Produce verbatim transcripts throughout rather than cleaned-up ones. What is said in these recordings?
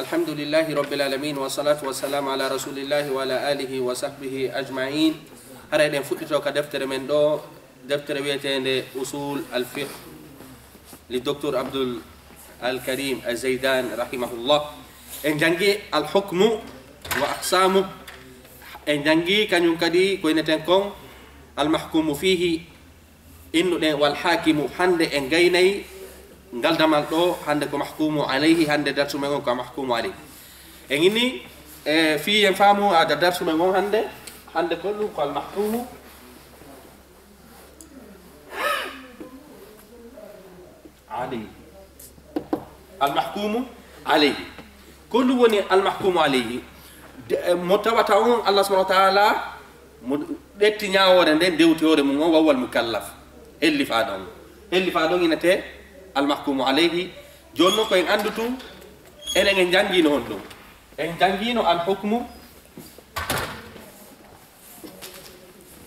Alhamdulillahi Rabbil Alamin, wa salatu wa salam ala Rasulillahi wa ala alihi wa sahbihi ajma'in. Hara eɗen fuɗɗito ka deftere men ɗo, deftere wiyeteende Usul al Fiqh, li Docteur Abdul al Karim al Zaydan, rahimahullah. En jangi al hukmu wa aqsamu. En jangi kañum kadi ko ineten kon al mahkumu fihi, innuɗen wal hakimu. Hande en gaynay ngal damal ɗo, hande ko mahkumu alayhi, hande darsu men on ko mahkumu alayhi. En inni, e, fii en faamu ada darsu men on hande, hande ko ɗum ko al mahkumu alayhi. Al mahkumu alayhi. Ko ɗum woni al mahkumu alayhi. De, e, mo tawata on Allah subhanahu wa ta'ala mo ƴetti ñaawoore nden, dewti hoore mum on, wa huwa al mukallaf. Hellifaaɗo on. Hellifaaɗo on inete al mahkumu alayhi. Jooni non ko en anndu tun, enen en janngino honɗum. En janngino al hukmu,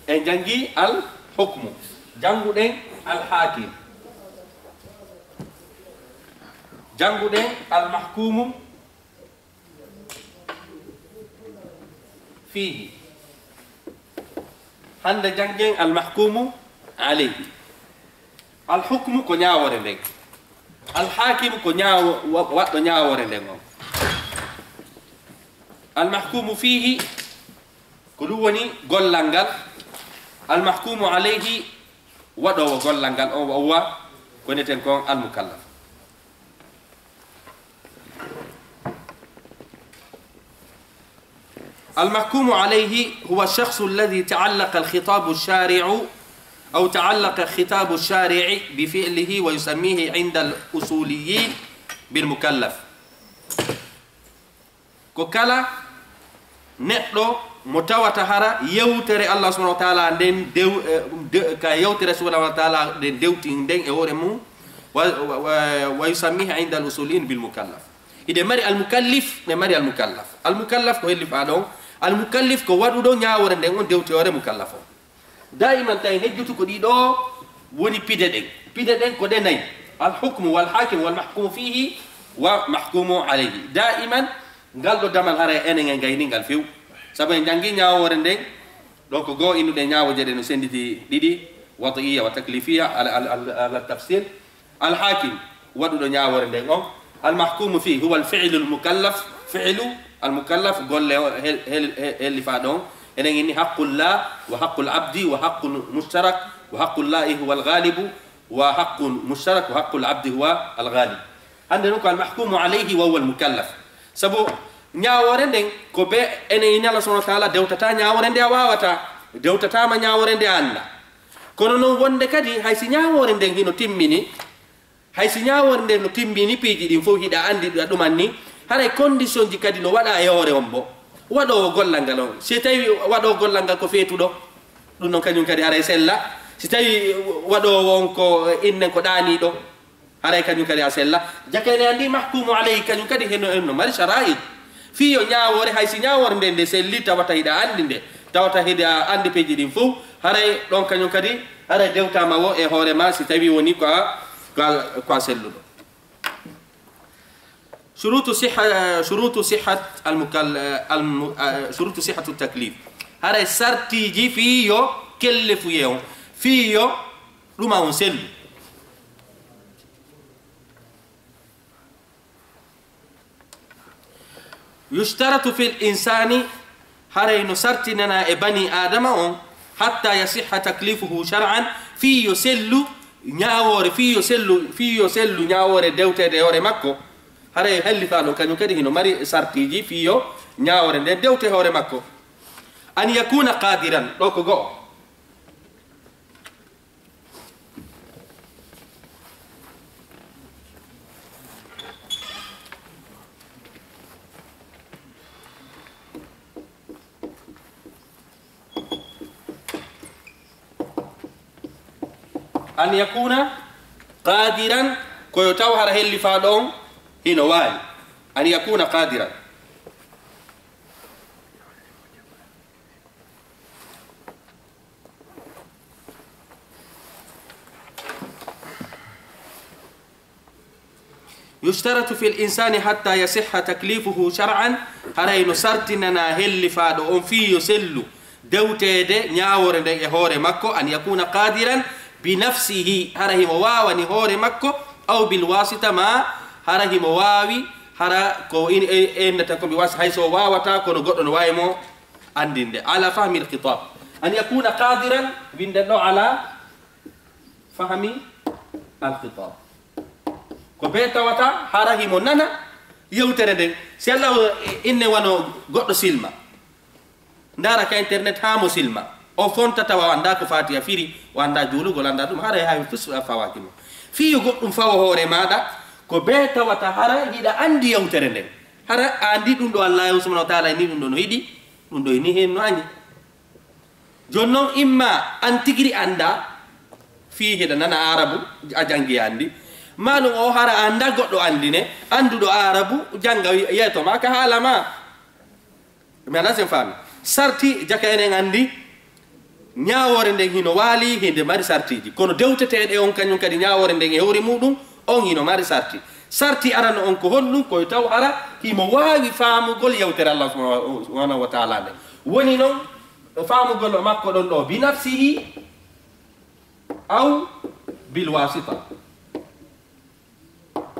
en janngi al hukmu. Jannguɗen al hakim. Jannguɗen al mahkumu fihi. Hande janngen al mahkumu alayhi. Al hukmu ko ñaawoore nden. Al hakimu ko ñaawo-, wa-, waɗɗo ñaawoore nden on. Al mahkumu fihi ko ɗum woni gollal ngal. Al mahkumu alayhi waɗoowo gollal ngal on, wa huwa ko ineten kon al mukallaf. المحكوم عليه هو الشخص الذي تعلق الخطاب الشارع أو تعلق خطاب الشارع بفعله ويسميه عند الأصوليين بالمكلف. Ko kala neɗɗo mo tawata hara yewtere Allah subhanahu wa ta'ala nden dew-, eh, de-, ka yewtere subhanahu wa ta'ala nden dewti nden e hoore mum, wa, wa, wa, wa yusammihi inda al-usuliyin bil mukallaf. Hiɗe mari al-mukallif, ɗe mari al-mukallaf. Al-mukallaf ko hellifaaɗo on. Al-mukallif ko waɗuɗo ñaawoore nden on dewti hoore mukallaf on. Daiman tawi hejjutu ko ɗiɗo woni pide ɗen. Pide ɗen ko ɗe nayi. Al-hukmu wal hakim wal mahkumu fihi wa mahkumu alayhi. Daiman ngal ɗo damal haray enen en gayni ngal few. Sabu en jangi ñaawoore nden, ɗo ko goo innuɗe ñaawooje ɗe no senditi ɗiɗi, wad'iyya wa taklifiyya, ala, ala, ala, ala tafsil. Al hakim, waɗuɗo ñaawoore nden on. Al mahkumu fi huwa al fi'lu al mukallaf, fi'lu al mukallaf, golle o hel-, hel-, hel-, hellifaaɗo on. Enen inni haqqullah wa haqqul abdi wa haqqun mushtarak, wa haqqullahi huwa al ghalibu wa haqqun mushtarak wa haqqul abdi huwa al ghalib. Hande non ko al mahkumu alayhi wa huwa al mukallaf. Sabu ñaawoore nden ko be enen inni Allah subhanahu wa ta'ala dewtata ñaawoore nde a waawata, dewtatama ñaawoore nde a annda. Kono non wonde kadi hay si ñaawoore nden hino timmini, hay si ñaawoore nden no timmini piiji ɗin fof hiɗa anndi ɗa ɗuman ni, haray condition ji kadi no waɗa e hoore on bo. Waɗoowo gollal ngal on, si tawi waɗoowo gollal ngal ko feetuɗo, ɗum non kañum kadi haray sella. Si tawi waɗoowo on ko innen ko ɗaaniiɗo, haray kañum kadi a sella. Jaka ene anndi mahkumu alayhi kañum kadi heno, heno mari shara'it. Fii yo ñaawoore, hay si ñaawoore nde, nde selli, tawata hiɗa anndi nde, tawata hiɗa anndi peeji ɗin fof, haray ɗon kañum kadi, haray dewtaama wo e hoore ma, si tawi woni ko a, ko a, ko a selluɗo. Shurutu sihha, shurutu sihhat al mukal-, al mu-, shurutu sihhatu taklif. Haray sartiiji fii yo kellefuye on, fii yo ɗuma on sellu. Yushtaratu fil insani, haray no sartinana e bani Adama on, hatta yasihha taklifuhu shar'an, fii yo sellu ñaawoore, fii yo sellu, fii yo sellu ñaawoore dewteede e hoore makko. Haray hellifaaɗo kañum kadi hino mari sartiiji fii yo ñaawoore nden dewte hoore makko. An yakuna qadiran, ɗo ko go'o. An yakuna qadiran, ko yo taw hara hellifaaɗo on hino waawi. An yakuna qadiran. Yo يشترط في الإنسان حتى يصح تكليفه شرعا, haray no sartinanaa hellifaaɗo on fii yo sellu dewteede ñaawoore nden e hoore makko, أن يكون قادرا بنفسه, hara himo waawani hoore makko, أو بالواسطة, maa hara himo waawi, hara ko in-, e-, ennata ko bi was-, hay so o waawataa, kono goɗɗo no waawi mo anndinde. على فهم الخطاب. أن يكون قادرا, winden ɗo على فهم الخطاب. Ko bee tawata hara himo nana yewtere nden. Si Allah, inne wano goɗɗo silma. Ndaara ka internet haa mo silma. O fonta tawa o anndaa ko Faatiha firi, o anndaa juulugol, anndaa ɗum, hara hay fus a fawaaki mo. Fii yo goɗɗum fawo hoore maaɗa, ko bee tawata hara hiɗa anndi yewtere nden. Hara a anndi ɗum ɗo Allah subhanahu wa ta'ala ni ɗum ɗo no yiɗi, ɗum ɗo ni heen no añi. Jooni non, imma an tigiri anndaa, fii hiɗa nana Aarabu, a janngi a anndi. Maa ɗum o hara a anndaa, goɗɗo anndine, annduɗo Aarabu, jannga yeeto maa ka haala maa. Mi anndaa si en faami. Sarti, jaka enen anndi, ñaawoore nden hino waali, hinde mari sartiiji. Kono dewteteeɗe on kañum kadi ñaawoore nden e hoore muuɗum, on hino mari sarti. Sarti arano on ko honɗum? Ko yo taw hara himo waawi faamugol yewtere Allah subhanahu wa ta'ala nden. Woni non, faamugol makko ɗon ɗo, بنفسه أو بالواسطة.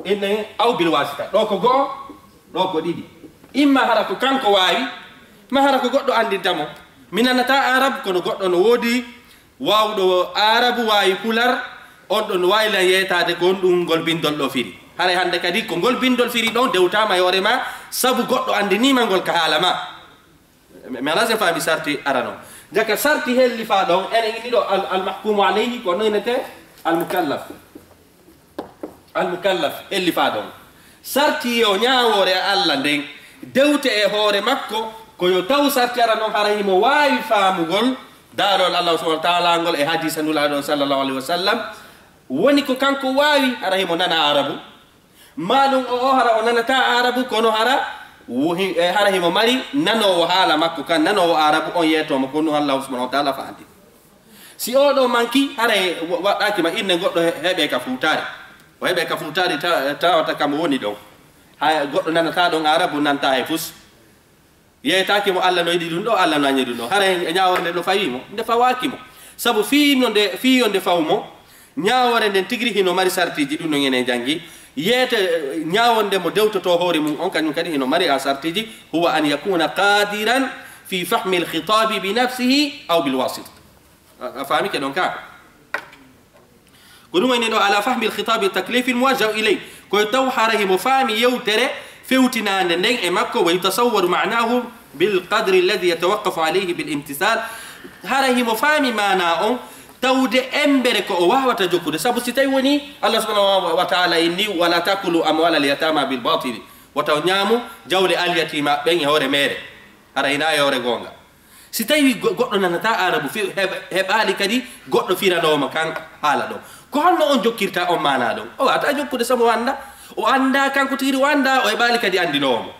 Inne, أو بالواسطة. Ɗo ko go'o, ɗo ko ɗiɗi. Imma hara ko kanko waawi, maa hara ko goɗɗo anndinta mo. Mi nanataa Aarabu, kono goɗɗo no woodi waawɗo Aarabu, waawi Pular, on ɗon waawi lan yeetaade ko honɗum ngol binndol ɗo firi. Haray hannde kadi ko ngol binndol firi ɗon dewtaama e hoore maa, sabu goɗɗo anndinii ma ngol ka haala maa. Mi, mi anndaa si en faami sarti arano. Jaka sarti hellifaaɗo on, enen inni ɗo al-, المحكوم عليه, ko non innetee المكلف. المكلف, hellifaaɗo on. Sarti yo ñaawoore Allah nden dewte e hoore makko, ko yo taw sarti arano on hara himo waawi faamugol daalol Allah subhanahu wa ta'ala ngol e hadiisa Nulaaɗo on sallallahu alayhi wa sallam. Woni ko kanko waawi, hara himo nana Aarabu. Maa ɗum o, o hara o nanataa Aarabu, kono hara wo-, hi-, e, hara himo mari nanoowo haala makko kan, nanoowo Aarabu on yeetoo mo, ko ɗum Allah subhanahu wa ta'ala faandi. Si oo ɗoo manki, hara e wa-, waɗɗaaki ma inne goɗɗo he-, heɓee ka fuutaare. O heɓee ka fuutaare ta-, tawata kam woni ɗon. Hay goɗɗo nanataa ɗon Aarabu, nantaa hay fus. Yeetaaki mo Allah no yiɗi ɗum ɗo, Allah no añi ɗum ɗo. Hara e ñaawoore nde no fawii mo, nde fawaaki mo. Sabu fii no nde, fii yo nde faw mo, ñaawoore nden tigiri hino mari sartiiji, ɗum no enen janngi. Yeete, eh, ñaawoore nde mo dewtotoo hoore mum on, kañum kadi hino mari a sartiiji. هو أن يكون قادرا في فهم الخطاب بنفسه أو بالواسطة. A, a faami ke ɗon ka? Ko ɗum woni ɗo, على فهم الخطاب التكليفي الموجه إليه. Ko yo taw hara himo faami yewtere fewtinaande nden e makko, ويتصور معناه بالقدر الذي يتوقف عليه بالامتثال. Hara himo faami maanaa on, tawde embere ko o waawata jokkude. Sabu si tawi woni Allah subhanahu wa ta'ala inni, ولا تأكلوا أموال اليتامى بالباطل. Wota on ñaamu jawle alyatiima ɓen e hoore meere. Hara hinaa e hoore goonga. Si tawii go-, goɗɗo nanataa Aarabu, fi-, heɓ-, heɓaali kadi goɗɗo firanoowo mo kan haala ɗon, ko honno on jokkirta on maanaa ɗon? O waawataa jokkude sabu o anndaa. O anndaa kanko tigi, o anndaa, o heɓaali kadi anndinoowo mo.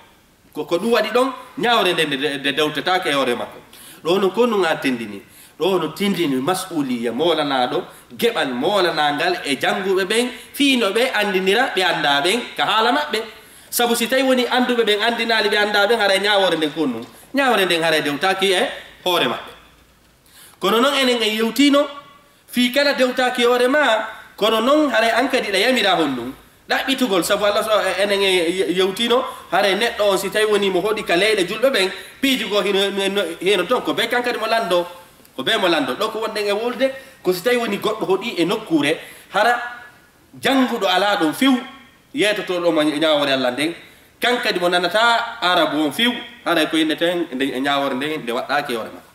Ko, ko ɗum waɗi ɗon, ñaawre nde, nde, nde dewtetaake e hoore makko. Ɗo no ko nun a tindini. Ɗo no tindini mas'uliya moolanaaɗo, geɓal moolanaa ngal e jannguɓe ɓen, fii no ɓe anndinira ɓe anndaa ɓen ka haala maɓɓe. Sabu si tawi woni annduɓe ɓen anndinaali ɓe anndaa ɓen, haray ñaawoore nden ko nun. Ñaawoore nden haray dewtaaki e hoore maɓɓe. Kono non enen en yewtiino fii kala dewtaaki e hoore maa, kono non haray an kadi ɗa yamiraa honɗun? Ɗaɓɓitugol, sabu Allah so, e-, enen en ye-, yewtiino, haray neɗɗo on si tawi woni mo hoɗi ka leyɗe julɓe ɓen, piiji goo hino, hino, hino ton, ko bee kan kadi mo lanndoo, ko bee mo lanndoo. Ɗo ko wonɗen e wowlude, ko si tawi woni goɗɗo hoɗi e nokkuure, hara jannguɗo alaa ɗon few, yeetotooɗo mo e ñaawoore Allah nden, kan kadi mo nanataa Aarabu on few, haray ko inneten nde, e ñaawoore nden nde waɗɗaaki e hoore makko.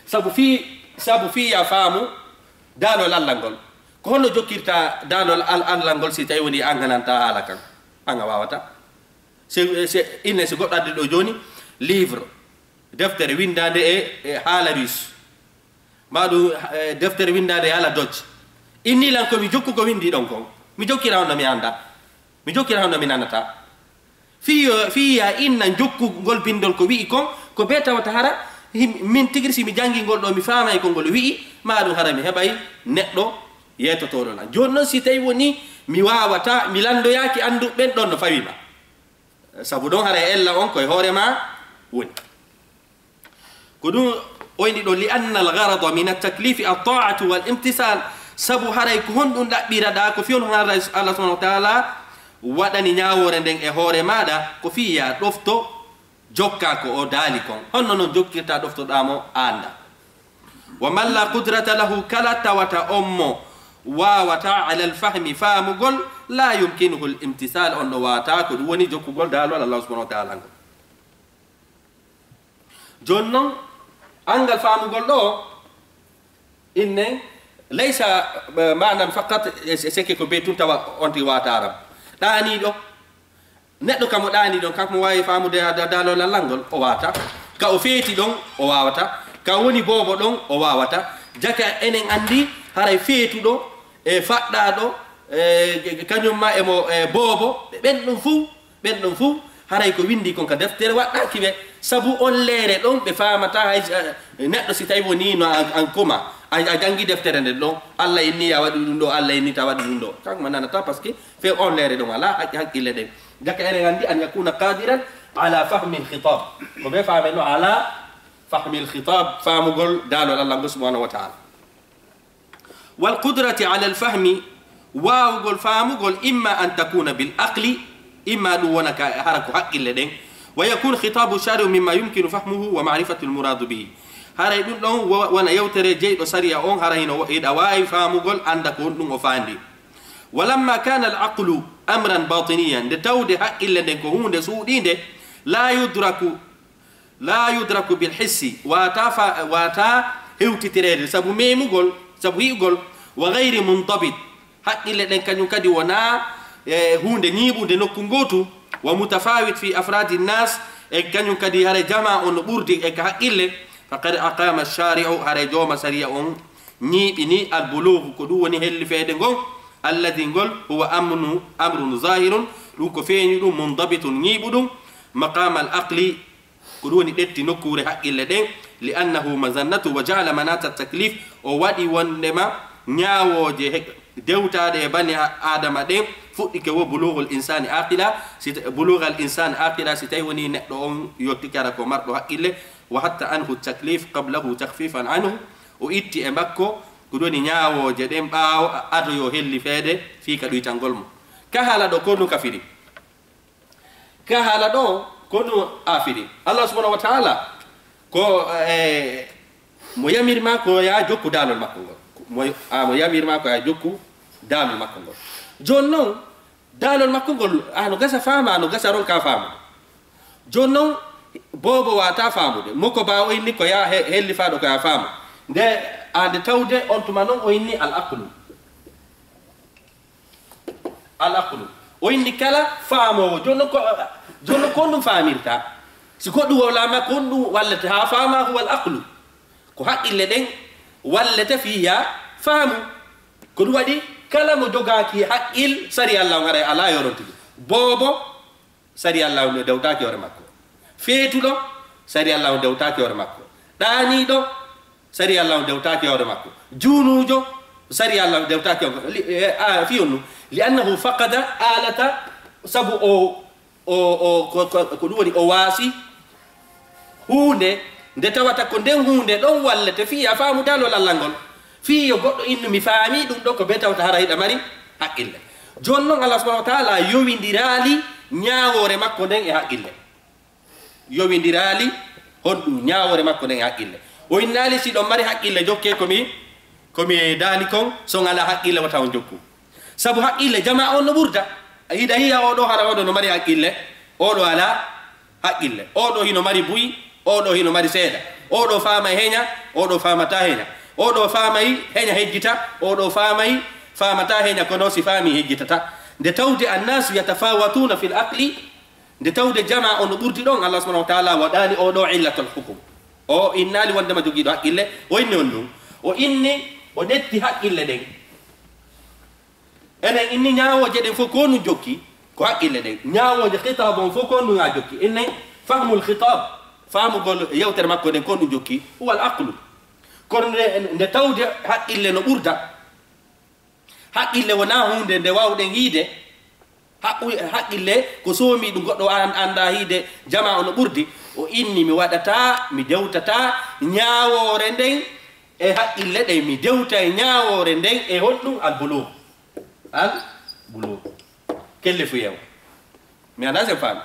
Sabu fii, sabu fii ya faamu daalol Allah ngol. Ko honno jokkirta daalol Al-, Allah ngol si tawi woni an gananta haala kan? An a waawata. Se, se, inne si goɗɗo addi ɗo jooni, livre, deftere winndaande e, e haala russe. Maa ɗum, eh, deftere winndaande e haala Dutch. Inni lan ko mi jokku ko winndi ɗon kon. Mi jokkira honno mi anndaa. Mi jokkira honno mi nanataa. Fii yo, fii ya inna jokkugol binndol ko wi'i kon, ko bee tawata hara, him-, min tigiri si mi janngi ngol ɗo, mi faamay ko ngol wi'i, maa ɗum hara mi heɓay neɗɗo yeetotooɗo lan. Jooni non si tawi woni Mi waawata, mi lanndoyaaki anndu ɓen ɗon no fawi ma. Sabu ɗon haray ella on koye hoore ma woni. Ko ɗum oyndi ɗo, لأن الغرض من التكليف الطاعة والامتثال. Sabu haray ko honɗum ɗaɓɓiraɗaa, ko fii on haray Allah subhanahu wa ta'ala waɗani ñaawoore nden e hoore maaɗa, ko fii yaa ɗofto, jokkaa ko o daali kon. Honno non jokkirta ɗoftoɗaa mo a annda. ومن لا قدرة له, kala tawata on mo waawata على الفهم, faamugol, لا يمكنه الامتثال, on ɗo waawata ko ɗum woni jokkugol daalol Allah subhanahu wa ta'ala ngol. Jooni non, anngal faamugol ɗo, inne, ليس, eh, معنى فقط, eh, seke ko be tun tawa on ti waawata Arab. Ɗaaniiɗo, neɗɗo ka mo ɗaani ɗon, kanko mo waawi faamude da-, da-, daalol Allah ngol, o waawata. Ka o feeti ɗon, o waawata. Ka woni boobo ɗon, o waawata. Jaka enen anndi, haray feetuɗo, e faɗɗaaɗo, e, e, kañum ma e mo, e boobo, ɓe ɓen ɗon fuu, ɓen ɗon fuu, haray ko winndi kon ka deftere waɗɗaaki ɓe. Sabu on leere ɗon, ɓe faamata hay, eh, neɗɗo si tawi woni no an, an kuma, a, a janngi deftere nden ɗon, Allah inni a waɗi ɗum ɗo, Allah inni ta waɗi ɗum ɗo. Kanko ma nanata, parce que fe on leere ɗon alaa haqqi-, haqqille ɗen. Jaka enen anndi أن يكون قادرا على فهم الخطاب. Ko ɓe faame no على فهم الخطاب, faamugol daalol Allah ngol subhanahu wa ta'ala. والقدرة على الفهم, waawugol faamugol, إما أن تكون بالعقل, imma ɗum wona ka hara ko haqqille ɗen, ويكون خطاب الشارع مما يمكن فهمه ومعرفة المراد به. Haray ɗum ɗon wo-, wona yewtere jeyɗo sariya on, hara hino wo-, hiɗa waawi faamugol, annda ko honɗum o faandi. ولما كان العقل أمرا باطنيا, nde tawde haqqille nden ko huunde suuɗiinde, لا يدرك لا يدرك بالحس, waata fa-, waata hewtitireede, sabu memugol, sabu hi'ugol, وغير منضبط, haqqille ɗen kañum kadi wonaa, e, huunde ñiiɓunde nokku ngootu, ومتفاوت في أفراد الناس, e kañum kadi hara jamaa on no ɓurdi e ka haqqille, فقد أقام الشارع, hara jooma sariya on ñiiɓini, البلوغ, ko ɗum woni hellifeede ngon, الذي, ngol, هو أمر، أمر ظاهر, ɗum ko feeñuɗum, منضبط, ñiiɓuɗum, مقام العقل, ko ɗum woni ɗetti nokkuure haqqille ɗen, لأنه مظنة وجعل مناط التكليف, o waɗi wondema ñaawooje he-, dewtaaɗe e bani a-, Aadama ɗen fuɗɗike wo بلوغ الإنسان عاقلا, si ta-, بلوغ الإنسان عاقلا, si tawi woni neɗɗo on yottike hara ko marɗo haqqille, وحط عنه التكليف قبله تخفيفا عنه, o itti e makko ko ɗum woni ñaawooje ɗen ɓaawo a-, ado yo hellifeede fii ka ɗuytangol mo. Ka haala ɗo ko ɗum ka firi. Ka haala ɗo, ko ɗum a firi. Allah subhanahu wa ta'ala, ko, eh, mo yamir ma ko ya jokku daalol makko ngol. Mo, a, mo yamir ma ko ya jokku daalol makko ngol. Jooni non, daalol makko ngol, a no gasa faama, a no gasa ronka faama. Jooni non, boobo waata faamude. Mo ko baawo inni ko ya he-, hellifaaɗo ko ya faama. Nde, a nde tawde on tuma non o inni al aqlu. Al aqlu. O inni kala faamoowo. Jooni non ko, jooni non ko honɗum faamirta? Si goɗɗum wowlaama, ko honɗum wallete haa faama? Huwa al aqlu. Ko haqqille ɗen wallete fii ya faamu. Ko ɗum waɗi kala mo jogaaki haqqil, sariya Allah on haray alaa yorontude. Boobo, sariya Allah on dewtaaki hoore makko. Feetuɗo, sariya Allah on dewtaaki hoore makko. Ɗaaniiɗo, sariya Allah on dewtaaki hoore makko. Juunuujo, sariya Allah on dewtaaki hoore makko. Li-, eh, a, fii on ɗum. لأنه فقد آلة, sabu o, o, o, ko, ko, ko ɗum woni o waasi huunde nde tawata ko nden huunde ɗon wallete fii a faamu daalol Allah ngol. Fii yo goɗɗo innu mi faami ɗum ɗo ko be tawata hara hiɗa mari haqqille. Jooni non Allah subhanahu wa ta'ala yowindiraali ñaawoore makko nden e haqqille. Yowindiraali honɗum ñaawoore makko nden e haqqille. O innaali si ɗon mari haqqille jokke ko mi, ko mi daali kon, so on alaa haqqille wata on jokku. Sabu haqqille jamaa on no ɓurda. A yiɗa yiya oo ɗoo hara oo ɗoo no mari haqqille, oo ɗoo alaa haqqille. Oo ɗoo hino mari buy, oo ɗoo hino mari seeɗa. Oo ɗoo faamay heña, oo ɗoo faamataa heña. Oo ɗoo faamay heña hejjita, oo ɗoo faamay faamataa heña, kono si faami hejjitata. Nde tawde الناس يتفاوتون في العقل, nde tawde jamaa on no ɓurdi ɗon, Allah subhanahu wa ta'ala waɗaali oo ɗoo illatal hukum. O innaali wondema jogiiɗo haqqille, o inni on ɗum. O inni, o ƴetti haqqille ɗen. Enen inni ñaawooje ɗen fof ko honɗum jokki? Ko haqqille ɗen. Ñaawooje khitaab on fof ko honɗum haa jokki? Enen fahmul khitaab, faamugol yewtere makko nden ko honɗum jokki? Huwal aqlu. Kono nde, nde tawde haqqille no ɓurda, Haqqille wonaa huunde nde waawɗen yiide. Haqqu-, haqqille ko soomi ɗum goɗɗo an-, anndaa yiide jamaa on no ɓurdi. O inni, "Mi waɗataa, mi dewtataa ñaawoore nden e haqqille ɗen, mi dewta e ñaawoore nden e honɗum? Al-buluug." Al-buluug. Kellefuyeewo. Mi anndaa sen faami.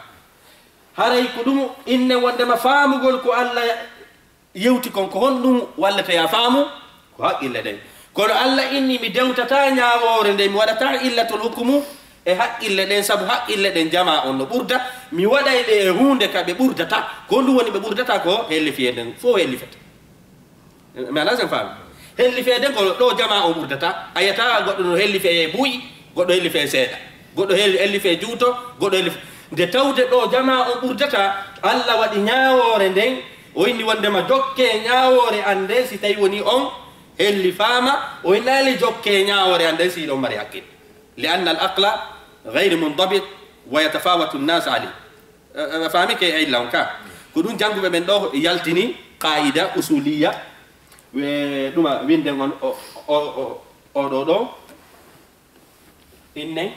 Haray ko ɗum inne wondema faamugol ko Alla yewti kon, ko honɗum wallata yaa faamu? Ko haqqille ɗen. Kono Alla inni, "Mi dewtataa ñaawoore nden, mi waɗataa illatul hukumu e haqqille ɗen, sabu haqqille ɗen jamaa on no ɓurda, mi waɗay ɓe e huunde ka ɓe ɓurdata." Ko honɗum woni ɓe ɓurdata? Ko hellifiyee nden. Fow hellifete. Mi anndaa sen faami. Hellifeede ko ɗo jamaa on ɓurdata. A yi'ataa goɗɗo no hellifee buy, goɗɗo hellifee seeɗa. Goɗɗo hel-, hellifee juuto, goɗɗo hellifee. Nde tawde ɗo jamaa on ɓurdata, Alla waɗi ñaawoore nden, o inni wondema jokkee ñaawoore an nden si tawi woni on hellifaama, o innaali jokkee ñaawoore an nden si hiɗon mari hakkil. Li anna al aqla gayri mundabit wa yatafawatu nnas alayh. Eh, eh, faami ke illa on ka. Ko ɗum jannguɓe ɓen ɗo yaltini qaida usuliya, ɓe ɗuma winden on o, o, o, o ɗo ɗo. Inne.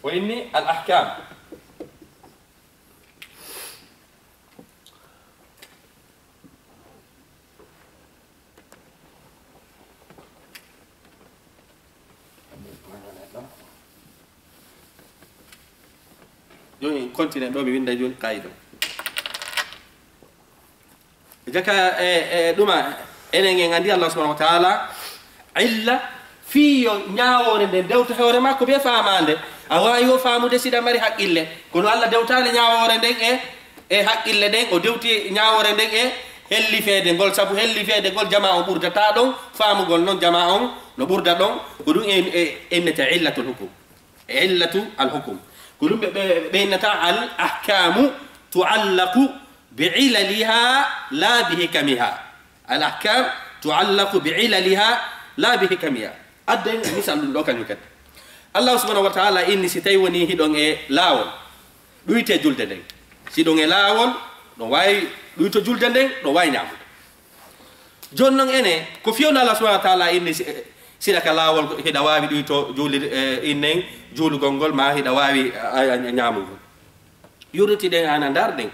O inni al ahkam. Jooni, continue ɗo, mi winnda jooni qaida. Jaka, e, e, ɗuma, enen en anndi Allah subhanahu wa ta'ala, illa, fii yo ñaawoore nden dewta hoore makko bee faamaande. A waawi o faamude si ɗa mari haqqille. Kono Allah dewtaali ñaawoore nden e, e haqqille ɗen, o dewti ñaawoore nden e hellifeede ngol, sabu hellifeede ngol jamaa on ɓurdataa ɗon, faamugol non jamaa on no ɓurda ɗon, ko ɗum en, e, innete illatul hukum. Illatu al hukum. Ko ɗum ɓe, ɓe, ɓe innata al ahkamu tuallaqu bi ilaliha la bi hikamiha. Al ahkam tuallaqu bi ilaliha la bi hikamiha. Adden misal ɗum ɗo kañum kadi. Allah subhanahu wa ta'ala inni si tawi woni hiɗon e laawol, ɗuyte julde nden. Si ɗon e laawol, ɗon waawi ɗuyto julde nden, ɗon waawi ñaamude. Jooni non enen, ko fii wonno Allah subhanahu wa ta'ala inni si, siɗa ka laawol, hiɗa waawi ɗuyto juuli, eh, innen juulugol ngol, ma hiɗa waawi, a, a, a, ñaamugol. Yurriti ɗen ana ndaar ɗen.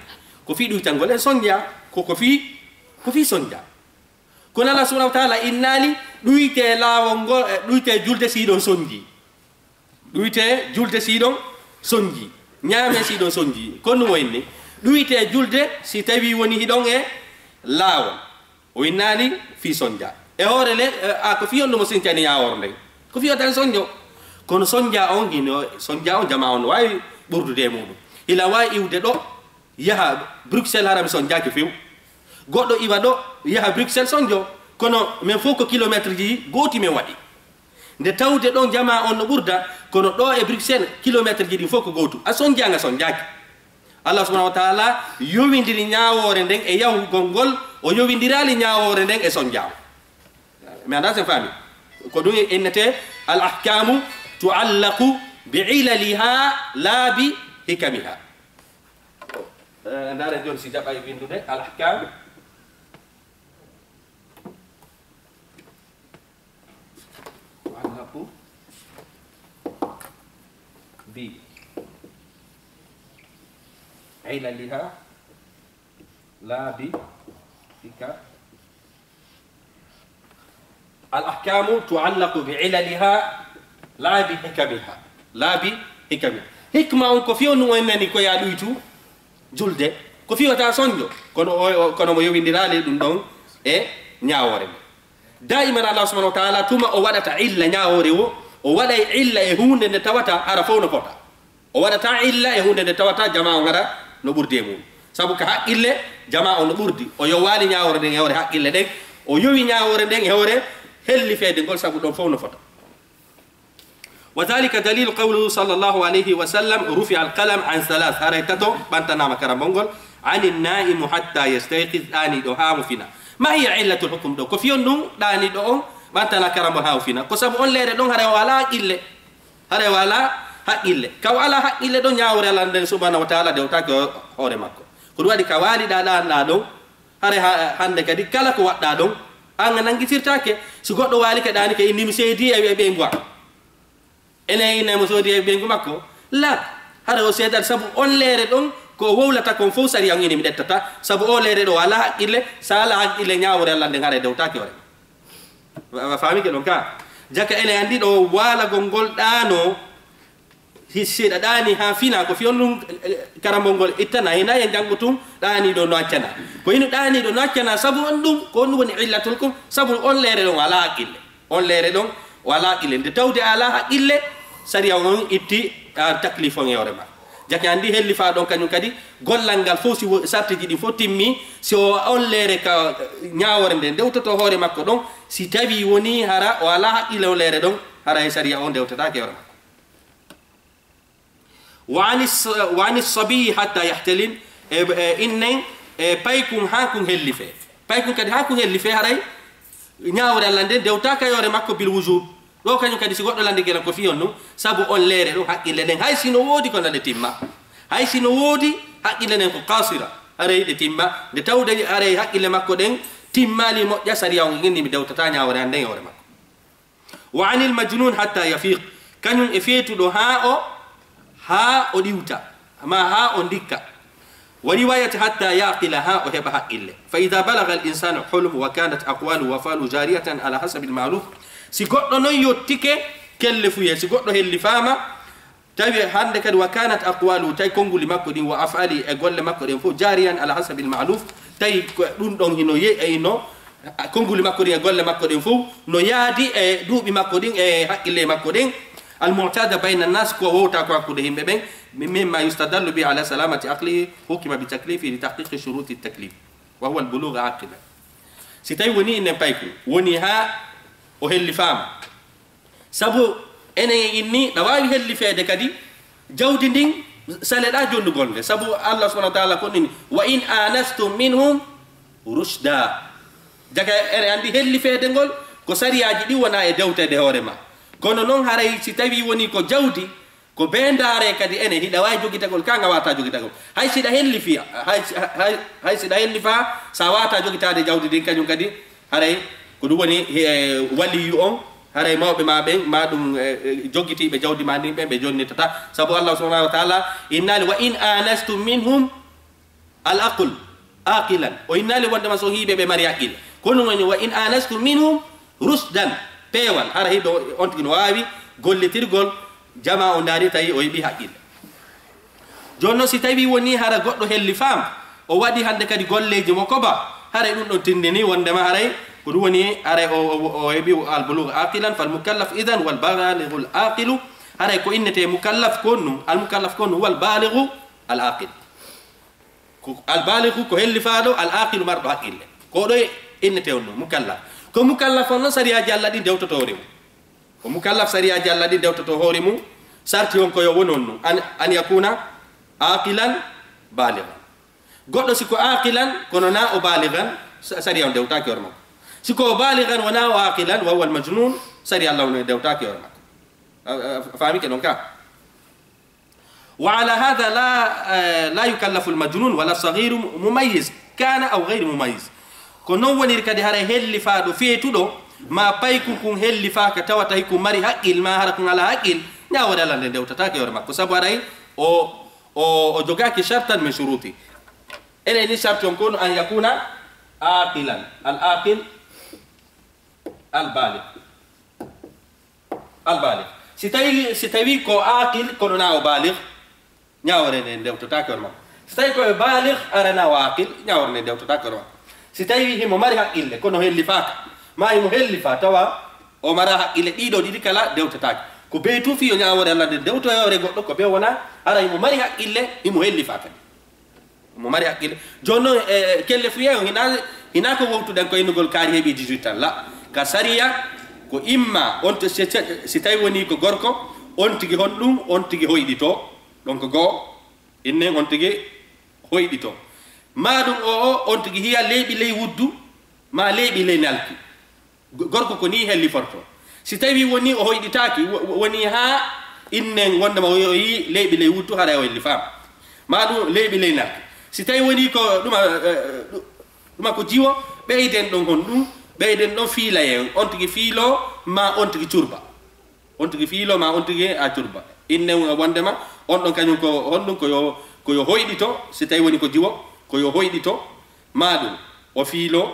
Ko fii ɗuytangol en sonja, ko, ko fii, ko fii sonja. Kono Allah subhanahu wa ta'ala innaali ɗuyte laawol ngol, eh, ɗuyte julde si ɗon sonji. Ɗuyte julde si ɗon sonji. Ñaame si ɗon sonji. Kono ɗum o inni. Ɗuyte julde si tawi woni hiɗon e laawol. O innaali fii sonja. E hoore le, eh, a ko fii on ɗum o sincani ñaawoore nden. Ko fii o tan sonjo. Kono sonja on hino, sonja on jamaa on no waawi ɓurdude e muɗum. Hila waawi iwde ɗo, yaha Bruxelles hara mi sonjaaki few. Goɗɗo iwa ɗo, yaha Bruxelles sonjo. Kono men fof ko kilometre ji gooti men waɗi. Nde tawde ɗon jamaa on no ɓurda, kono ɗo e Bruxelles, kilometre ji ɗin fof ko gootu. A sonjaanga sonjaaki. Allah subhanahu wa ta'ala yowindiri ñaawoore nden e yahugol ngol, o yowindiraali ñaawoore nden e sonjaawo. Mi anndaa sen faami. Ko ɗum innete al ahkamu tuallaqu bi ilaliha la bi hikamiha. Eh, ndaare jooni si jaɓay winndude al ahkam. Tuallaqu bi ilaliha la bi hika-, al ahkamu tuallaqu bi ilaliha la bi hikamiha. La bi hikamiha. Hikma on ko fii on ɗum o innani ko yaa ɗuytu julde. Ko fii wata sonjo. Kono o, o, kono mo yowindiraali ɗum ɗon e ñaawoore nden. Daiman Allah subhanahu wa ta'ala tuma o waɗata illa ñaawoore wo, o waɗay illa e huunde nde tawata hara fow no fota. O waɗata illa e huunde nde tawata jamaa on hara no ɓurdi e mum. Sabu ka haqqille, jamaa on no ɓurdi. O yowaali ñaawoore nden e hoore haqqille ɗen. O yowi ñaawoore nden e hoore hellifeede ngol sabu ɗon fow no fota. Wa dhalika dalilu qawluhu sallallahu alayhi wa sallam, "Rufi al qalam an thalath." Haray tato ɓantanaama karambol ngol. "Ani naimu hatta yastayqiz," ɗaaniiɗo haa mo fina. Ma hiya illatul hukum ɗo? Ko fii on ɗum ɗaaniiɗo on ɓantana karambol haa o fina? Ko sabu on leere ɗon haray o alaa haqqille. Haray o alaa haqqille. Ka o alaa haqqille ɗon, ñaawoore Allah nden subhanahu wa ta'ala dewtaaki ho-, hoore makko. Ko ɗum waɗi ka waaliɗaa ɗaanɗaa ɗon, Hare ha, hannde kadi kala ko waɗɗaa ɗon, aan a nanngitirtaake. So goɗɗo waali ke ɗaani ke, inni mi seedii e, e ɓeyngu am. Ene ina mo soodi e ɓeyngu makko? La, hara o seedat, sabu on leere ɗon ko o wowlata kon fof sariya on ini mi ɗettata, sabu o leere ɗo alaa haqqille, so alaa haqqille ñaawore Allah nden hara dewtaaki hoore. A, a faami ke ɗon ka? Jaka ene anndi ɗo waalagol ngol ɗaano, hi-, seeɗa ɗaani haa fina ko fiyon ɗum, eh, karambol ngol ittana, hina e janngo tun ɗaani ɗo no accana. Ko ino ɗaani ɗo no accana, sabu on ɗum, ko on woni illatul kum, sabu on leere ɗon alaa haqqille. On leere ɗon o alaa haqqille. Nde tawde a alaa haqqille, sariya on itti, a, taklif on e hoore ma. Jake anndi hellifaa ɗon kañum kadi, gollal ngal fof si wo-, sartiji ɗin fof timmi, si o on leere ka, eh, ñaawore nde ndewtoto hoore makko ɗon, si tawi woni hara o alaa haqqille on leere ɗon, hara e sariya o ndewtataake hoore makko. Wa anis, wa anis sabiyi hatta yahtalim, e, e, innen, e, paykun haa kun hellifee. Paykun kadi haa kun hellifee haray ñaawore Allah nden dewtaaka yoore makko bil wujub. Ɗo kañum kadi si goɗɗo landi gelan ko fiyon ɗum, sabu on leere ɗum haqqille ɗen, hay si no woodi kono ɗe timma. Hay si no woodi haqqille ɗen ko qasira, haray ɗe timma. Nde tawde haray haqqille makko ɗen timmaali moƴƴa, sariya on inni mi dewtata ñaawore an nden yoore makko. Wa anil majnun hatta yafiq, kañum e feetuɗo haa o, haa o ɗiwta, ma haa o ndikka. Wa riwayati hatta yaqila, haa o heɓa haqqille. Fa idha balagha al insanu hulum wa kanat aqwalu wa falu jariyatan ala hasabi al ma'ruf. Si goɗɗo non yottike kellefuye, si goɗɗo hellifaama, tawi hannde kadi wa kanat aqwalu, tawi konnguli makko ɗin wa afali e golle makko ɗen fof jariyan ala hasabil ma'ruf, tawi ko ɗum ɗon hino ye-, e hino, konnguli makko ɗin e golle makko ɗen fof no yaadi e duuɓi makko ɗin e haqqille makko ɗen, al mu'tada bayna nas, ko wowta ko hakkunde yimɓe ɓen, mi-, mimma yustadallu bi ala salamati aqlihi, hukima bi taklifi li tahqiqi shuruti taklif, wa huwa al bulugh aqilan. Si tawi woni inen payku, woni haa o hellifaama, sabu enen e inni, ɗa waawi hellifeede kadi, jawdi ndin, saleɗaa jonnugol nde. Sabu Allah subhanahu wa ta'ala ko inni, "Wa in anastum minhum rushda." Jaka ene anndi hellifeede ngol, ko sariyaaji ɗi wona e dewteede hoore ma. Kono noon haray si tawi woni ko jawdi, ko bee ndaare kadi ene, hiɗa waawi jogitagol, ka nga waata jogitagol. Hay si ɗa hellifi, hay, hay, hay si ɗa hellifa, sa waata jogitaade jawdi ndin, kañum kadi, haray ko ɗum woni, eh, waliyu on, haray mawɓe ma ɓen, ma ɗum, eh, eh, joggitiiɓe jawdi ma ndin ɓen, ɓe jonnitata. Sabu Allah subhanahu wa ta'ala innaali, "Wa in anastum minhum al aql, aqilan." O innaali wonde ma so hiiɓe ɓe mari haqqille. Ko ɗum woni, "Wa in anastum minhum rushdan." Peewal, hara hiɗo on tigi no waawi gollitirgol jama o ndaari tawi o heɓi haqqille. Jooni noon, si tawii wonii hara goɗɗo hellifaama, o waɗi hannde kadi golleeji mo koba, haray ɗum ɗon tinndini wonndema haray ko ɗum woni haray o, o, o heɓi al-bulugh aqilan, fal mukallaf idan wal balighu al aqilu, haray ko innetee mukallaf ko ɗum, al mukallaf ko ɗum wal balighu al aqil. Ko al balighu ko hellifaaɗo, al aqilu marɗo haqqille. Ko ɗo innetee on ɗum mukallaf. Ko mukallaf on noon sariyaaji Allah ɗin dewtoto hoore mum. Ko mukallaf sariyaaji Allah ɗin dewtoto hoore mum, sarti on ko yo won on ɗum. An, an yakuna aqilan balighan. Goɗɗo si ko aqilan, kono na o balighan, sa-, sariya on dewtaaki hoore makko. Si ko o balighan, wona o aqilan, wa huwa al majnun, sariya Allah on dewtaaki hoore makko. A, a, a faami ke ɗon ka? Wa ala hadha la, eh, la yukallafu al majnun wala saghiru mumayyiz kana aw ghayru mumayyiz. Ko non woniri kadi haray hellifaaɗo feetuɗo, ma payku kun hellifaaka tawata hikun mari haqqil ma hara kun alaa haqqil, ñaawoore Allah nde dewtataake hoore makko. Sabu haray o, o, o jogaaki shartan min shuruti. Enen ni sharti on ko an yakuna aqilan, al aqil, al baligh. Al baligh. Si tawi, si tawi ko aqil, kono na o baligh, ñaawore nde dewtotaake hoore makko. Si tawi ko e baligh, hara na o aqil, ñaawore nde dewtotaake hoore makko. Si tawi himo mari haqqille, kono hellifaaka, ma himo hellifa, tawa o mara haqqille, ɗiɗo ɗiɗi kala dewtotaake. Ko bee tuufi yo ñaawore Allah nde dewto e hoore goɗɗo, ko bee wona, hara himo mari haqqille, himo hellifa kadi. Mo mari haqqille. Jooni noon, e, e, kellefuye on, hina, hina ko wowtuɗen ko innugol kaari heɓi dix-huit ans. La, ka sariya, ko imma, on to, si, si, si tawi woni ko gorko, on tigi honɗum, on tigi hoyɗito. Donc, goo, innen on tigi hoyɗito. Ma ɗum o, o, on tigi hiya leeɓi ley wuddu, ma leeɓi ley nalki. Go-, gorko ko nii helliforto. Si tawi woni o hoyɗitaaki, wo-, wo-, woni haa innen wonde ma o yi leeɓi ley wuttu, haray o hellifaama. Ma ɗum leeɓi ley nalki. Si tawi woni ko ɗuma, eh, ɗu-, Ɗuma ko jiwo, ɓeyden ɗon honɗum, ɓeyden ɗon fiilayee, on tigi fiiloo, maa on tigi curba. On tigi fiiloo, maa on tigi a curba. Innen wondema, on ɗon kañum ko honɗum, ko yo, ko yo hoyɗito, si tawi woni ko jiwo, ko yo hoyɗito, maa ɗum o fiiloo,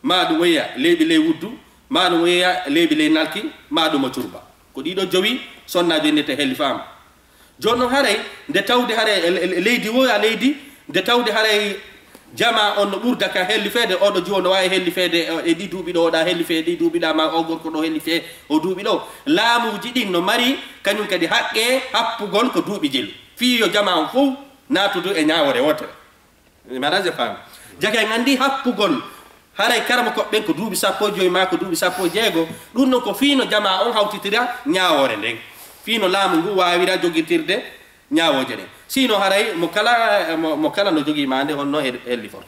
maa ɗum o yiya leeɓi ley wuddu, maa ɗum o yiya leeɓi ley nalki, maa ɗum o curba. Ko ɗiɗo jowi sonnaajo innete hellifaama. Jooni noon haray nde tawde haray e, e, e leydi wo a leydi, nde tawde haray jamaa on no ɓurda ka hellifeede, oɗo jiwo no waawi hellifeede e, e ɗi duuɓi ɗo, oɗa hellifee ɗi duuɓi ɗa, ma o gorko ɗo hellifee o duuɓi ɗo. Laamuuji ɗin no mari kañum kadi haqqe happugol ko duuɓi jelu. Fii yo jamaa on fof naatudu e ñaawoore wootere. Maɗa je faami. Jaka en anndi happugol, haray karamokooɓe ɓen ko duuɓi sappo e jowi maa ko duuɓi sappo e jeego, ɗum ɗon ko fii no jamaa on hawtitira ñaawoore nden, fii no laamu ngu waawira jogitirde ñaawooje ɗen. Sinon haray mo kala, mo, mo kala no jogii maande on no hel-, helliforto.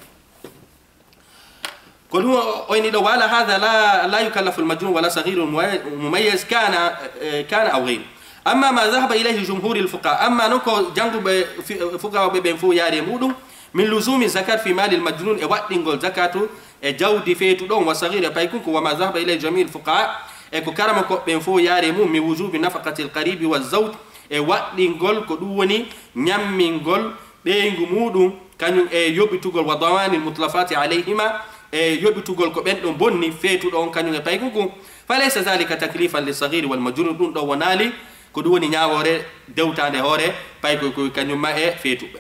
Ko ɗum o, o inni ɗo, وعلى هذا لا، لا يكلف المجنون ولا صغير مميز كان، eh, كان أو غيره. أما ما ذهب إليه جمهور الفقهاء، amma noon ko jannguɓe fi-, fuqahaaɓe ɓen fof yaari e muɗum, من لزوم الزكاة في مال المجنون، e waɗɗingol zakatu e jawdi feetuɗo on, والصغير e paykunku، وما ذهب إليه جميع الفقهاء، e ko karamokooɓe ɓen fof yaari e mum، من وجوب نفقة القريب والزوج، e waɗɗingol ko ɗum woni ñammingol ɓeyngu muɗum, kañum e yoɓitugol، وضمان المتلفات عليهما، e yoɓitugol ko ɓen ɗon bonni feetuɗo on kañum e paykunku. فليس ذلك تكليفا للصغير والمجنون، ɗum ɗo wonaali ko ɗum woni ñaawoore dewtaande hoore paykoy koy kañum ma e feetuɓe.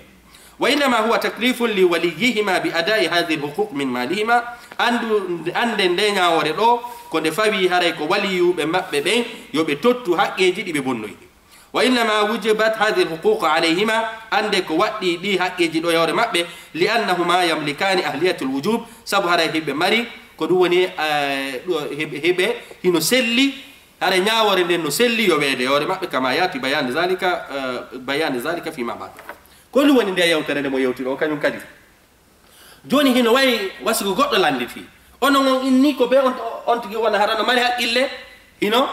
وإنما هو تكليف لوليهما بأداء هذه الحقوق من مالهما. Anndu, annden nde ñaawoore ɗo, ko nde fawii haray ko waliyuɓe maɓɓe ɓen, yo ɓe tottu haqqeeji ɗi ɓe bonnoyi. وإنما وجبت هذه الحقوق عليهما، anndee ko waɗɗii ɗii haqqeeji ɗo e hoore maɓɓe, لأنهما يملكان أهلية الوجوب، sabu haray hiɓe mari, ko ɗum woni, eh, ɗo hiɓe, hiɓe, hino selli, haray ñaawoore nden no selli yoweede e hoore maɓɓe, كما يأتي بيان ذلك، eh, بيان ذلك فيما بعد. Ko ɗum woni nde yewtere nde mo yewti ɗo, kañum kadi. Jooni hino wayi wa si ko goɗɗo lannditii. Onon on inni ko bee on, on tigi wona hara no mari haqqille, hino,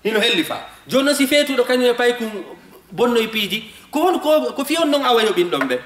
hino hellifaa. Jooni noon si feetuɗo kañum e paykun bonnoy piiji, ko hon ko, ko fii on noon awa yoɓin ɗon ɓe?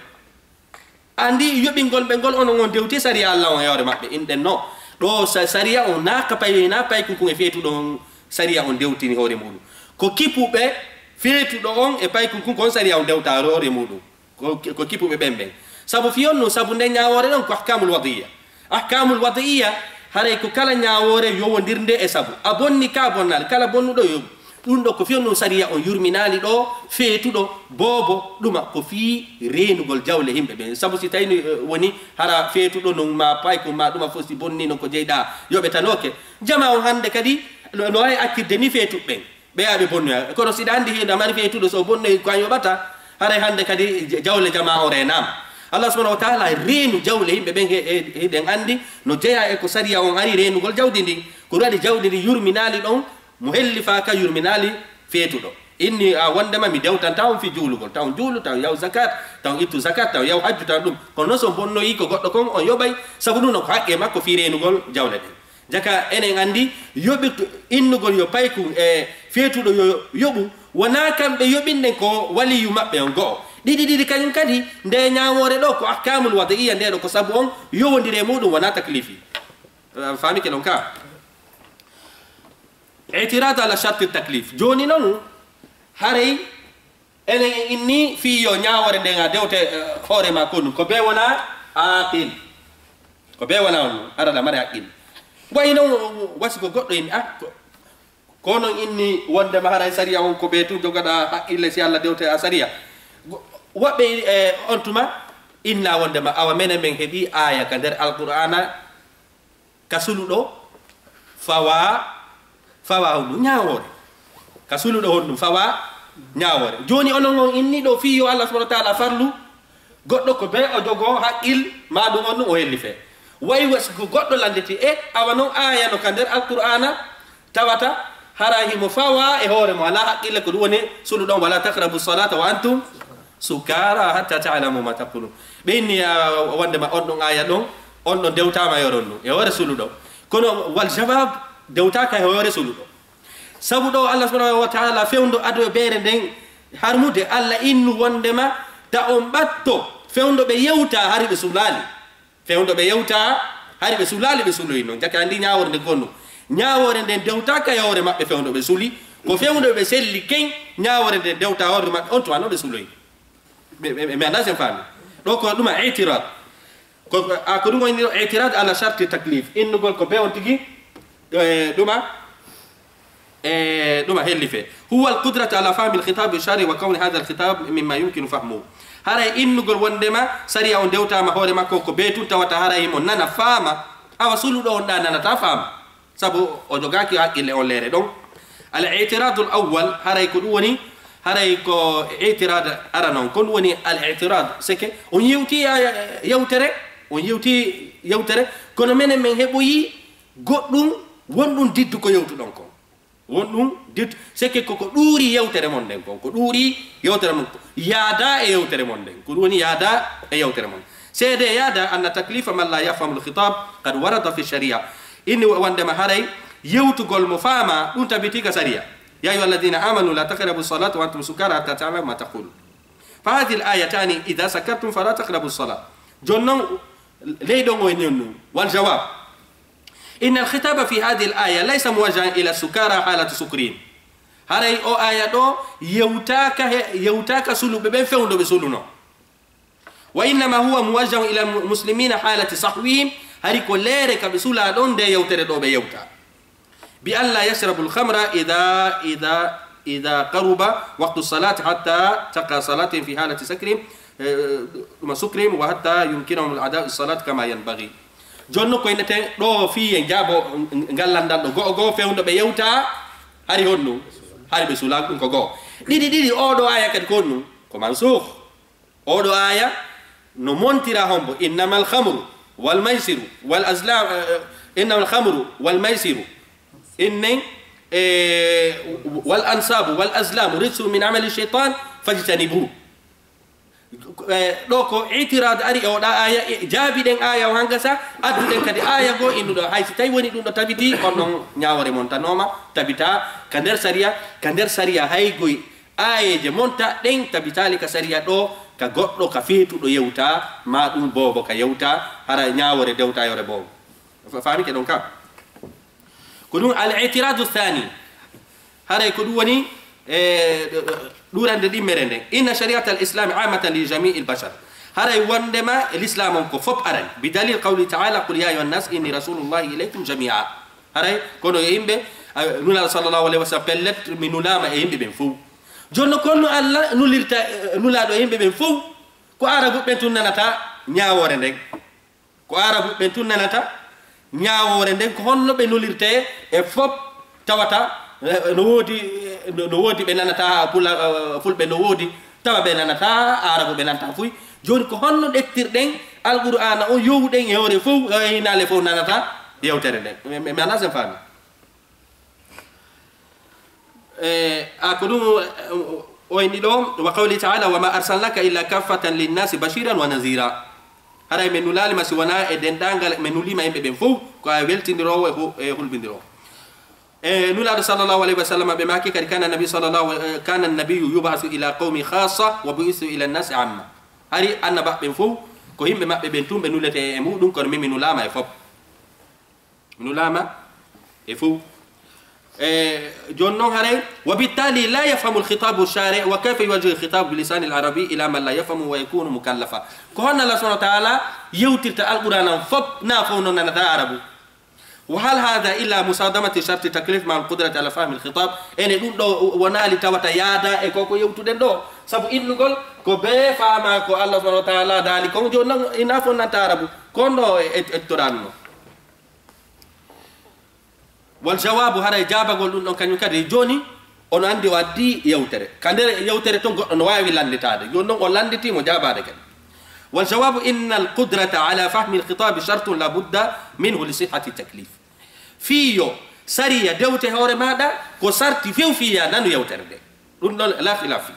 Anndi yoɓingol ɓe ngol onon on dewti sariya Alla on e hoore maɓɓe. Inɗen no ɗo sa-, sariya on naa ka pay-, naa paykun kun e feetuɗo on sariya on dewtini hoore muɗum. Ko kipuɓe feetuɗo on e paykun kun ko on sariya on dewta hoore muɗum. Ko, ko kipuɓe ɓen ɓen. Sabu fii on ɗum, sabu nden ñaawoore ɗon ko ahkaamul wadiya. Ahkaamul wadiya, haray ko kala ñaawoore yowondirnde e sabu. A bonni ka bonnaali, kala bonnuɗo yo. Ɗum ɗo ko fii on ɗum sariya on yurminaali ɗo, feetuɗo, boobo, ɗuma ko fii reenugol jawle yimɓe ɓen. Sabu si tawii, eh, woni hara feetuɗo non ma paykun ma ɗuma fof si bonni non ko jeyɗaa, yoɓetanooke. Jamaa on hannde kadi no, no waawi accirde ni feetuɓe ɓen. Ɓeya ɓe bonnoya. Kono si ɗa anndi hino mari feetuɗo, so bonnoyi ko an yoɓata, haray hannde kadi j-, jawle jamaa o reenaama. Allah subhanahu wa taala reenu jawle yimɓe ɓen, he-, he-, hiɗen anndi no jeyaa e ko sariya on ari reenugol jawdi ndin. Ko ɗum waɗi jawdi ndin yurminaali ɗon mo hellifaaka, yurminaali feetuɗo. Inni a wondema mi dewtanta on fii juulugol, taw juulu, taw yaw zakat, taw ittu zakat, taw yaw hajju, taw ɗum. Kono non so bonnoyi ko goɗɗo kon on yoɓay, sabu ɗum no ko haqqe makko fii reenugol jawle ɗen. Jaka enen anndi yoɓirtu innugol yo paykun e feetuɗo yo yoɓu, wonaa kamɓe yoɓinɗen ko waliyu maɓɓe on go'o. Ɗiɗi ɗiɗi kañum kadi, nde ñaawoore ɗo ko ahkaamul wadiya, nde ɗo ko sabu on yowondire muɗum, wonaa taklifi. A faamike non ka? I'tirad ala sharti taklif. Jooni non, haray enen en inni fii yo ñaawoore nden a dewte, eh, hoore ma konu. Ko bee wonaa aqil. Ko bee wonaa on, hara aɗa mari haqqille. Wayi non, wasi ko goɗɗo inni, ah, ko, ko non inni wondema haray sariya on ko bee tun jogaɗa haqqille si Allah dewte a sariya. Go-, woɓɓe, eh, on tuma inna wondema awa menen men heɓi aaya ka nder Alqur'aana ka suluɗo fawa, fawa honɗum? Ñaawoore. Ka suluɗo honɗum? Fawa ñaawoore. Jooni onon on inni ɗo fii yo Allah subhanahu wa taala farlu goɗɗo ko bee o jogoo haqqil ma ɗum on ɗum o hellife. Wayi wa si ko goɗɗo lannditi e awa non aaya no ka nder Alqur'aana tawata hara himo fawa e hoore mo alaa haqqille ko ɗum woni suluɗo on, "Wala taqrabu salata wa antum sukara hatta ta'lamu ma taqulun." Ɓe inni, ah, wonde ma on ɗon aaya ɗon, on ɗon dewtaama e hoore on ɗum, e hoore suluɗo. Kono wal jawab dewtaaka e hoore suluɗo. Sabu ɗo Allah subhanahu wa ta'ala fewndo ado e beere nden harmude, Allah innu wonde ma ta on ɓatto fewndo ɓe yewta hari ɓe sulaali. Fewndo ɓe yewta, hari ɓe sulaali, ɓe suloyi noon. Jaka anndi ñaawoore nde gonno. Ñaawoore nden dewtaaka e hoore maɓɓe fewndo ɓe suli. Ko fewndo ɓe selli ken, ñaawoore nden dewta hoore maɓɓe, on tuma noon ɓe suloyi. Ɓe, ɓe, ɓe, mi anndaa sen faami. Ɗo ko ɗuma itirad. Ko, a, ko ɗum woni ɗo itirad ala sharti taklif. Innugol ko be on tigi, e, ɗuma, e, ɗuma hellife. Huwa al-qudratu ala fahmi al-khitab al-shari wa kawni hadha al-khitab mimma yumkinu fahmuhu. Haray innugol wondema sariya on dewtama hoore makko ko be tun tawata haray mo nana faama. Awa suluɗo on ɗa nanata faama. Sabu o jogaaki haqqille on leere ɗon. Al-i'tiradul awwal, haray ko ɗum woni, haray ko i'tirad arano on. Ko ɗum woni al-i'tirad, seke on yewti, a, yewtere, on yewti yewtere, kono menen men heɓoyi goɗɗum, wonɗum diddu ko yewtuɗon kon. Wonɗum diddu, seke koko ɗuuri yewtere mon nden kon, ko ɗuuri yewtere mon kon. Yaada e yewtere mon nden, ko ɗum woni yaada e yewtere mon. Seede yaada anna taklifa man la yafhamu al-khitab qad warada fi sharia. Inni wondema haray yewtugol mo faama, ɗum tabiti ka sariya. Ya ayyuha alladhina amanu la taqrabu salata wa antum sukara hatta ta'lamu ma taqulun. Fa hadhihi al-ayatani idha sakartum fala taqrabu salat. Jonnon ley ɗon o en yonnu. Wal jawab. Inna al-khitaba fi hadhihi al-aya laysa muwajjahan ila sukara halati sukrihim. Haray o aya ɗo yewtaka he, yewtaka suluɓe ɓen fewndo ɓe suluno. Wa innama huwa muwajjahun ila mu-, muslimina halati sahwihim, hari ko leere ka ɓe sula ɗon nde yewtere ɗo ɓe yewta. Bi an la yashrabu al-khamra idha, idha, idha qaruba waqtu salati hatta taqa salatihim fi halati sakrihim, eh, ɗuma sukrihim wa hatta yumkinahum al-ada'u salat kama yanbaghi. Jonno ko inneten ɗo fii en jaabo ngal landal ɗo go'o go'o fewndo ɓe yewta hari honnu, hari ɓe sula ɗum ko go'o. Ɗiɗi ɗiɗi o ɗo aya kadi ko honnu, ko mansukh. Oɗo aya no montira hombo, innamal khamru wal maysiru wal azlam, eh, innamal khamru wal maysiru, innin, eh, wal ansabu wal azlamu rijsun min amali shaytan fajtanibu. Eh, ɗo ko itirad ari e oɗa aya, e jaabi ɗen aya o hangasa, addu ɗen kadi aya goo innuɗo, hay si tawi woni ɗum ɗo tabiti, on ɗon ñawore montanoma, tabita ka nder sariya, ka nder sariya hay goy Aayeeje monta ɗen tabitaali ka sariya ɗo, ka goɗɗo, ka feetuɗo yewta, ma ɗum boobo ka yewta, hara ñaawore dewta yore boobo. Fa-, faami ke ɗon ka? Ko ɗum al-i'tiradu thani. Haray ko ɗum woni, e, ɗurande ɗimmere nden. Inna shari'ata al-islami amatan li jami'il bashar. Haray wondema e l'islam on ko fop aran. Bi dalil qawli ta'ala, "Qul ya ayyuhan nas inni rasulullahi ilaykum jami'a." Haray kono yo yimɓe, a, Nulaaɗo sallallahu alayhi wa sallam, pellet, mi nulaama e yimɓe ɓen fow. Jooni no, ko honno Allah nulirta, eh, Nulaaɗo e yimɓe ɓen fow? Ko Arabu ɓen tun nanata ñaawoore nden. Ko Arabu ɓen tun nanata ñaawoore nden. Ko honno ɓe nulirtee e fop tawata, eh, no woodi, eh, no, no woodi ɓe nanata Pula-, eh, Fulɓe, no woodi tawa ɓe nanata Arabu, ɓe nanata fuy. Jooni ko honno ɗettirɗen Alqur'aana on, yowuɗen e hoore fow, e hinaale fow nanata yewtere nden? Mi, mi, mi anndaa sen faami. E, a ko ɗum, e, o inni ɗo, wa qawli ta'ala, "Wa ma arsalnaka illa kaffatan linnasi bashiran wa nazira." Haray men nulaali ma si wona e dendaangal, men nuliima yimɓe ɓen fow, ko a weltindiroowo e hu-, e hulɓindiroowo. E, Nulaaɗo sallallahu alayhi wa sallam, ɓe maaki kadi, "Kana nabi sallallahu, eh, kana nabiyu yub'asu ila qawmi khassa wa bu'istu ila nasi amma." Hari annabaaɓe ɓen fow, ko yimɓe maɓɓe ɓen tun ɓe nulete e muɗum, kono min mi nulaama e fop. Mi nulaama e fow. E, jooni noon haray, wa bittali la yafhamu alkhitabu shari wa kayfa yuwajjihu alkhitabu bilisani alarabi ila man la yafhamu wa yakunu mukallafa. Ko honno Allah subhanahu wa ta'ala yewtirta Alqur'aana on fop, na fow noon nanata Arabu? Wa hal hadha illa musadamati sharti taklif ma alqudrati ala fahmi alkhitab? Ene ɗum ɗo wonaali tawata yaada e ko ko yewtuɗen ɗo? Sabu innugol ko bee faama ko Allah subhanahu wa ta'ala daali kon, jooni noon ina fof nanta Arabu. Ko on ɗo e, e, ettoraanno. Wal jawaabu, haray jaabagol ɗum ɗon kañum kadi, jooni ono anndi o addi yewtere. Ka nder yewtere ton goɗɗo no waawi lannditaade. Jooni noon o lannditi mo jaabaade kadi. Wal jawaabu, inna al qudrata ala fahmi al khitaabi shartun la budda minhu li sihhati taklif. Fii yo sariya dewte hoore maaɗa ko sarti few fii ya nanu yewtere nde. Ɗum ɗon la khilaf fii.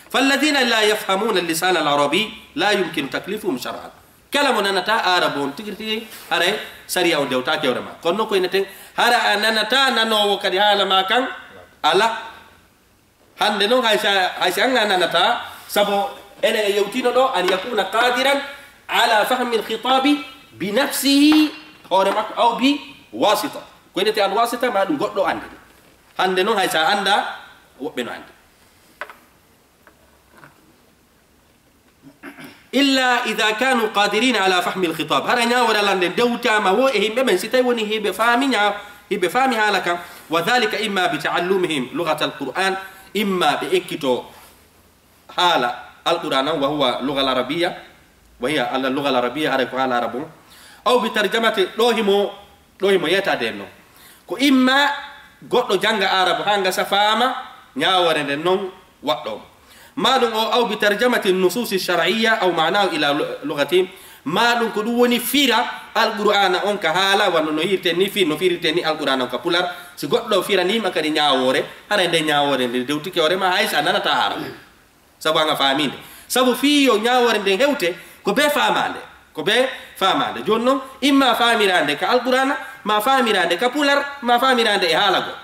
Falladhina la yafhamuna al lisana al arabi la yumkinu taklifuhum shar'an. Kala mo nanata Aarabu on tigi tigi, haray sariya on dewtaaki hoore ma. Kono noon ko inneten, hara a nanata nanoowo kadi haala ma kan? Alaa. Hannde noon hay si a, hay si an a nanata, sabu enen e yewtino ɗo, an yakuna qadiran ala fahmi al khitabi bi nafsihi, hoore makko, aw bi wasita. Ko wi'etee al wasita, ma ɗum goɗɗo anndi. Hannde noon hay so a anndaa, woɓɓe no anndi. Illa idha kanu qadirina ala fahmi al-khitab. Hara ñaawoore Alla nden dewtaama wo e yimɓe ɓen, si tawi woni hiɓe faami ñaa-, hiɓe faami haala kan. Wa dhalika imma bi ta'allumihim lughata al-Qur'an, imma ɓe ekkito haala Alqur'aana on, wa huwa lugha al-arabiyya, wa hiya al-lugha al-arabiyya, haray ko haala Arabu on. Aw bi tarjamati, ɗo himo, ɗo himo yeetaade en non. Ko imma goɗɗo jannga Arabu haa ngasa faama ñaawoore nden non waɗɗoo. Ma ɗum o, aw bi tarjamati nususi shar'iyya aw ma'nahu ila lu-, lughatihim. Ma ɗum ko ɗum woni fira Alqur'aana on ka haala, wano no hirten ni, fi-, no firirten ni Alqur'aana on ka Pular. Si goɗɗo firanii ma kadi ñaawoore, haray nde ñaawoore nde dewtike hoore ma, hay so a nanataa Arabu. Sabu an a faamii nde. Sabu fii yo ñaawoore nden hewte, ko bee faamaande. Ko bee faamaande. Jooni non, imma faamiraande ka Alqur'aana, ma faamiraande ka Pular, ma faamiraande e haala goo.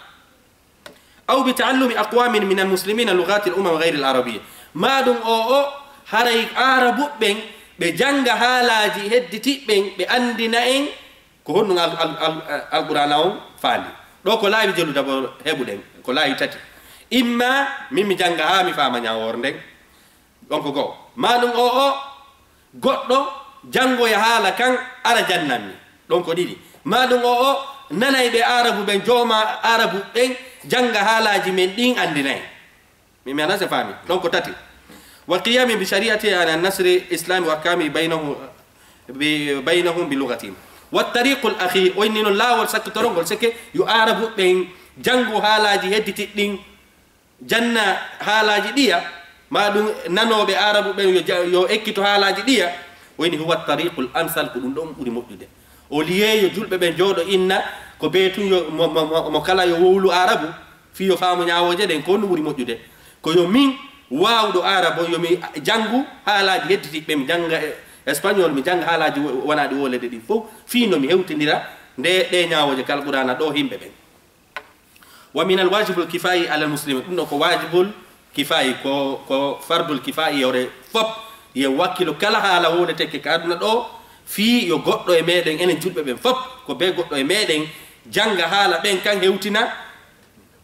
Aw bi ta'allumi aqwamin min al-muslimina lughati al-umam ghayri al-arabiyya. Ma ɗum o, o, haray Aarabuɓe ɓen, ɓe jannga haalaaji hedditiiɓe ɓen, ɓe anndina en ko honɗum al-, al-, al-, Alqur'aana on faandi. Ɗo ko laawi jelu d'abord heɓuɗen, ko laawi tati. Imma min mi jannga haa mi faama ñaawoore nden, ɗon ko goo. Ma ɗum o, o, goɗɗo janngoya haala kan, ara jannan mi. Ɗon ko ɗiɗi. Ma ɗum o, o, nanay ɓe Aarabu ɓen, jooma Aarabu ɓen, jannga haalaaji men ɗin, anndinay. Mi, mi anndaa si a faami. Ɗon ko tati. Wa qiyami bi shari'ati ala nasri islami wa ahkami baynahu, bi, baynahum bi lughatihim. Wa tariqul akhir, o inni non laawol sakkitorongol, c'est que yo Aarabu ɓen janngu haalaaji hedditiiɗi ɗin, janna haalaaji ɗiya, ma ɗum nanooɓe Aarabu ɓen yo ja-, yo ekkito haalaaji ɗiya, o inni huwa tariqul amsal, ko ɗum ɗon ɓuri moƴƴude. Au lieu yo julɓe ɓen jooɗo inna, ko bee tun yo, mo, mo, mo, mo kala yo wowlu Aarabu, fii yo faamu ñaawooje ɗen, ko honɗum ɓuri moƴƴude? Ko yo min waawɗo Aarabu, yo mi janngu haalaaji hedditiiɓe, mi jannga e espagnol, mi jannga haalaaji wo-, wonaaɗi oo leyɗe ɗin fof, fii no mi hewtindira nde, ɗee ñaawooje ka Alqur'aana ɗoo yimɓe ɓen. Wa min al-wajibul kifayi ala al-muslimin. Ɗum ɗoo ko wajibul kifayi, ko, ko fardul kifayi, yo re fop, yo wakkilo kala haala wowleteeke ka aduna ɗoo, fii yo goɗɗo e meɗen, enen julɓe ɓen fop, ko bee goɗɗo e meɗen jannga haala ɓen kan, hewtina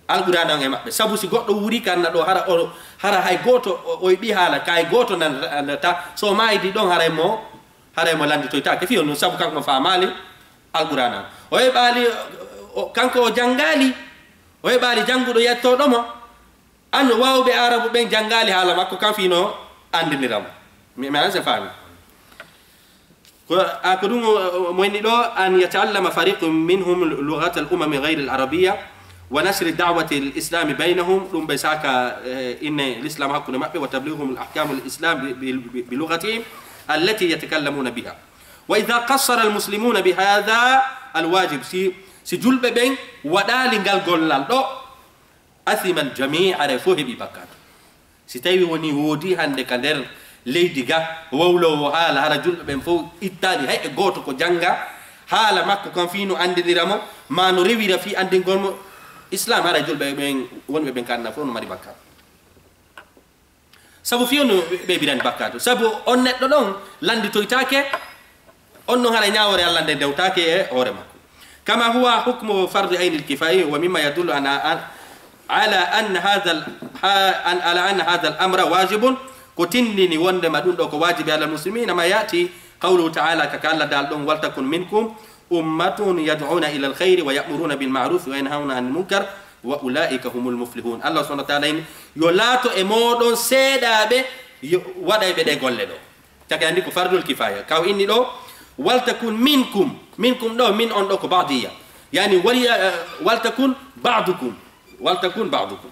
Alqur'aana on e maɓɓe. Sabu si goɗɗo wuuri kan na ɗoo, hara o, hara hay gooto, o, o yiɗi haala, ka hay gooto nan, nan, ta, so maaydi ɗon, haray mo, haray mo lannditoytaake fii on ɗum, sabu kanko no faamaali Alqur'aana on. O heɓaali, o, kanko o janngaali, o heɓaali jannguɗo yettooɗo mo. An waawɓe Aarabu ɓen janngaali haala makko kan fii no anndinira mo. Mi, mi anndaa si a faami. Ko, a, ko ɗum, o, o, mo inni ɗoo, an yata'allama fariqun minhum lughata al-umami ghayri al-arabiyya wa nashri da'wati al-islami baynahum, ɗum ɓe saaka, eh, inne l'islam hakkunde maɓɓe, wa tablighum al-ahkam al-islam bi, bi, bi, bi lughatihim allati yatakallamuna biha. Wa idha qassara al-muslimuna bi hadha al-wajib, si, si julɓe ɓen waɗaali ngal gollal ɗoo, athima al-jami', haray fof heɓi bakkaatu. Si tawi woni woodi hannde ka nder leydi ga wowloowo haala, hara julɓe ɓen fof ittaali hay e gooto ko jannga haala makko kan fii no anndinira mo, ma no rewira fii anndingol mo Islam, hara julɓe ɓen wonɓe ɓen kanna fof no mari bakkaatu. Sabu fii on ɓeybirani bakkaatu. Sabu on neɗɗo ɗon lannditoytaake, on non haray ñaawoore Alla nden dewtaake e hoore makko. Kama huwa hukmu fardi aynil kifayi wa mimma yadullu an, an, ala an hadha al, ha, an, ala an hadha al amra wajibun, ko tindini wondema ɗum ɗoo ko waajibi ala muslimina ma yati qawluhu ta'ala, ka, ka Alla daal ɗon, "Waltakun minkum ummatun yad'una ila al khayri wa ya'muruna bil ma'ruf wa yanhawna anil munkar wa ulaika humul muflihun." Allah subhanahu wa ta'ala inni, "Yo laato e mooɗon seeɗaaɓe yo waɗayɓe ɗee golle ɗoo." Caka anndi ko fardul kifaya. Kaw inni ɗoo, "Waltakun minkum." Minkum ɗoo, min on ɗoo ko ba'diya. Yani, wali, eh, "Waltakun ba'dukum." "Waltakun ba'dukum."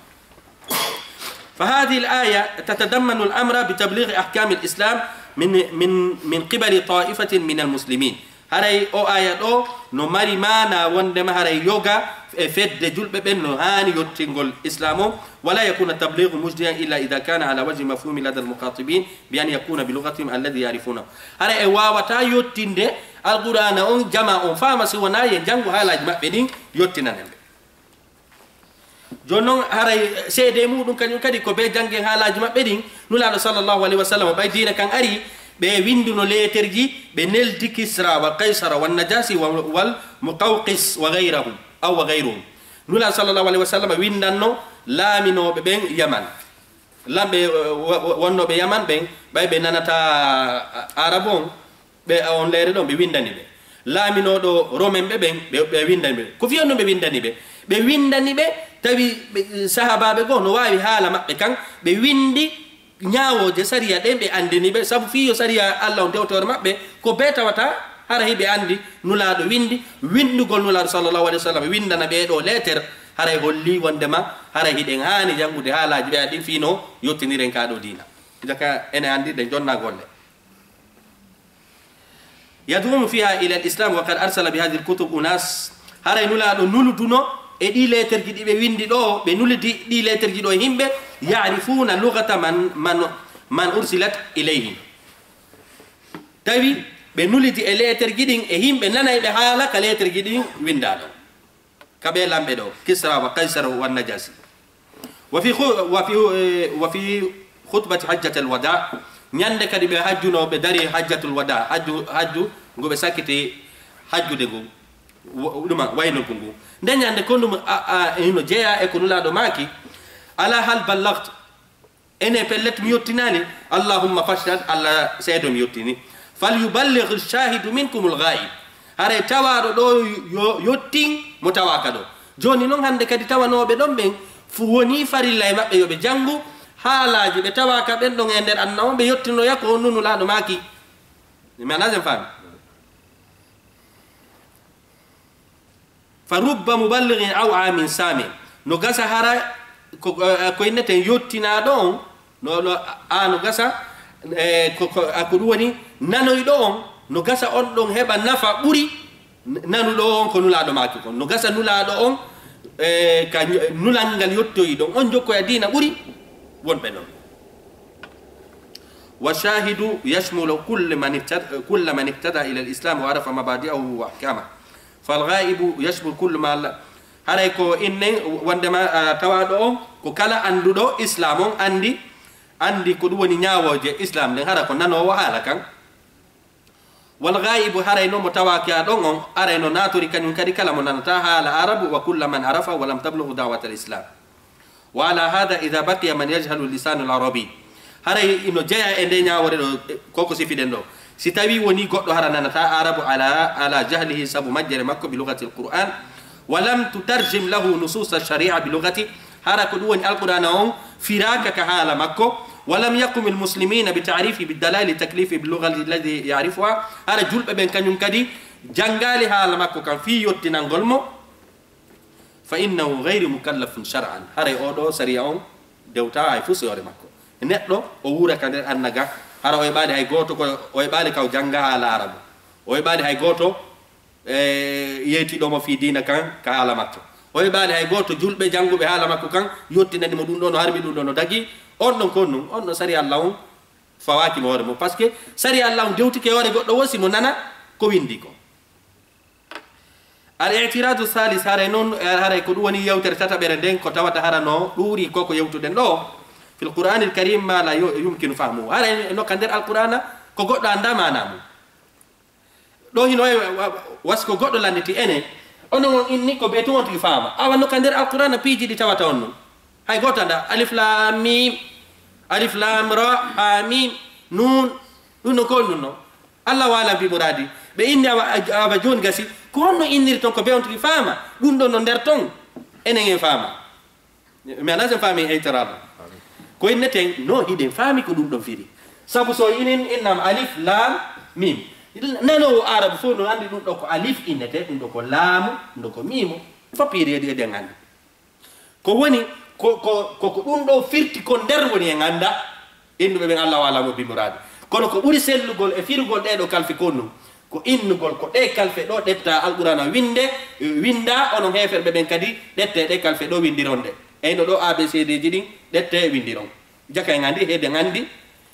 فهذه الآية تتضمن الأمر بتبليغ أحكام الإسلام من، من، من قبل طائفة من المسلمين. Haray o aya ɗoo no mari maana wondema haray yoga e fedde julɓe ɓen no haani yottingol Islam o, "ولا يكون التبليغ مجديا إلا إذا كان على وجه مفهوم لدى المخاطبين بأن يكون بلغتهم الذي يعرفونه." Haray e waawataa yottinde Alqur'aana on, jamaa on faama si wonaa yo janngu haalaaji maɓɓe ɗin yottinanen ɓe. Jooni non, haray seede e muuɗum kañum kadi ko bee janngen haalaaji maɓɓe ɗin. Nulaaɗo sallallahu alayhi wa sallam, ɓay diina kan ari, Ɓe winnduno leeterji, ɓe neldi Kisra wa Kaysara wa Najasi wa, wal Muqawqis wa gayrahum, aw wa gayruhum. Nulaaɗo sallallahu alayhi wa sallam winndanno laaminooɓe ɓen Yaman. Lamɓe, eh, wo-, wo-, wonnooɓe Yaman ɓen, ɓay ɓe nanata, a-, Arabu on, ɓe, on leere ɗon, ɓe winndani ɓe. Laaminooɗo Romen ɓe ɓen, ɓe, ɓe winndani ɓe. Ko fii honɗun ɓe winndani ɓe? Ɓe winndani ɓe, tawi ɓe, sahaabaaɓe goo no waawi haala maɓɓe kan, ɓe winndi ñaawooje sariya ɗen, ɓe anndini ɓe, sabu fii yo sariya Alla on dewte hoore maɓɓe, ko bee tawata, hara hiɓe anndi Nulaaɗo winndi, winndugol Nulaaɗo sallallahu alayhi wa sallam, winndana ɓee ɗoo leeter, haray holli wonndema, haray hiɗen haani janngude haalaaji ɓeya ɗin fii no yottiniren kaa ɗoo diina. Jaka ene anndi ɗen jonnaa golle. يدعوهم فيها إلى الإسلام وقد أرسل بهذه الكتب أناس. Haray Nulaaɗo nuluduno e ɗii leeterji ɗi ɓe winndi ɗoo, ɓe nulidi ɗii leeterji ɗoo e himɓe, يعرفون لغة من، من، من أرسلت إليهم. Tawi ɓe nulidi e leeterji ɗin e himɓe nanayɓe haala ka leeterji ɗin winndaa ɗon. Ka ɓee lamɓe ɗoo, Kisra wa Kaysara wa Najasi. Wa fi khu-, wa fi, eh, wa fi khutbati hajjatil wada, ñande kadi ɓe hajjuno, ɓe dari hajjatul wada, hajju, hajju ngu ɓe sakkiti hajjude ngun, wo-, ɗuma waynol ko ngun. Nde ñande kon ɗum, a, a, hino jeyaa e ko Nulaaɗo maaki, "Ala hal ballagt?" Ene pellet mi yottinaali. "Allahumma fashhad," Alla seedo mi yottini. "Fal yuballigh shahidu minkumul ghaib." Haray tawaaɗo ɗoo yo yottin mo tawaaka ɗoo. Jooni non hannde kadi tawanooɓe ɗon ɓen fu wonii farilla e maɓɓe yo ɓe janngu haalaaji ɓe tawaaka ɓen ɗon e nder anna on ɓe yottinoya ko honno Nulaaɗo maaki. Mi anndaa si en faami. Fa rubba muballighin aw amin sami. No gasa hara ko, eh, ko inneten yottinaaɗo on, no, no, a, no gasa, eh, ko, ko, a, ko ɗum woni nanoyɗo on, no gasa on ɗon heɓa nafa ɓuri n-, nanuɗo on ko Nulaaɗo maaki kon. No gasa Nulaaɗo on, eh, ka ñu-, nulal ngal yottoyi ɗon, on jokkoya diina ɓuri wonɓe ɗon. Wa shahidu yashmulu kulla man ihtada, kulla man ihtada ila al-islam wa arafa mabadi'ahu wa ahkama. Fal ghaibu yashmulu kullu ma la-, haray ko innen wondema, ah, tawaaɗo on ko kala annduɗo Islam on anndi, anndi ko ɗum woni ñaawooje Islam ɗen, hara ko nanoowo haala kan. Wal ghaibu, haray no mo tawaaki a ɗon on, aray no naatiri kañum kadi kala mo nanata haala Arabu, wa kulla man arafa wa lam tablughu da'wat al-Islam. Wa ala hadha idha baqiya man yajhalu lisan al-arabi. Haray ino jeya e nde ñaawore ɗo, ko ko sifiɗen ɗo. Si tawi woni goɗɗo hara nanata Arabu ala, ala jahlihi sabu majjere makko bi lughati al-Qur'an, wa lam tutarjim lahu nusus ash-shari'a bi lughati, hara ko ɗum woni Alqur'aana on firaaka ka haala makko, wa lam yaqum al-muslimina bi ta'rifi bi dalail taklifi bi lughati alladhi ya'rifuha, hara julɓe ɓen kañum kadi janngaali haala makko kan fii yottinangol mo, fa innahu ghayru mukallafun shar'an, haray oo ɗoo sariya on dewtaa hay fus e hoore makko. Neɗɗo o wuura ka nder annaga, hara o heɓaali hay gooto ko, o heɓaali ka o jannga haala Arabu, o heɓaali hay gooto, e, yeytiiɗo mo fii diina kan ka haala makko. O heɓaali hay gooto julɓe jannguɓe haala makko kan yottinani mo ɗum ɗoo no harmi, ɗum ɗoo no dagi. On ɗon ko ɗum, on ɗon sariya Alla on fawaaki mo hoore mum. Parce que sariya Alla on dewtike e hoore goɗɗo woo si mo nana ko winndi ko. Al-i'tiradu thalis, haray non, haray ko ɗum woni yewtere tataɓere nden, ko tawata hara no ɗuuri ko ko yewtuɗen ɗoo. Fil Qur'anil Karim ma la yu-, yumkinu fahmuhu. Haray no ka nder Alqur'aana ko goɗɗo anndaa maanaa mum. Ɗoo hino wayi wa-, wa-, wasi ko goɗɗo lannditi ene. Onon on inni ko bee tun on tigi faama. Awa no ka nder Alqur'aana piiji ɗi tawata on nun. Hay gooto anndaa. Alif Laam Miim. Alif Laam Ra, Ha Miim, Nuun. Ɗum no ko on nun non. Allahu a'lam bi muraadi. Ɓe inni awa, awa jooni gasi. Ko honno inniri ton ko bee on tigi faama? Ɗum ɗon no nder ton. Enen en faama. Mi anndaa si en faami e itaraa ɗon. Ko inneten, no hiɗen faami ko ɗum ɗon firi. Sabu so inin innama alif, laam, miim. Nanoowo Arabu fof no anndi ɗum ɗo ko alif innete, ɗum ɗo ko laamu, ɗum ɗo ko miimu. Fof piiri eɗi-, eɗen anndi. Ko woni, ko, ko, ko, ko ɗum ɗo firti ko nder woni en annda. Innduɓe ɓen Allahu a'lamu bi muraadi. Kono ko ɓuri sellugol e firugol ɗee ɗoo kalfi ko ɗum. Ko innugol ko ɗee kalfe ɗoo ɗetta Alqur'aana winnde, winnda, onon heeferɓe ɓen kadi ɗette ɗee kalfe ɗoo winndiron ɗe. Eyno ɗoo A B C D ji ɗin ɗette winndiron. Jaka en anndi, heeden anndi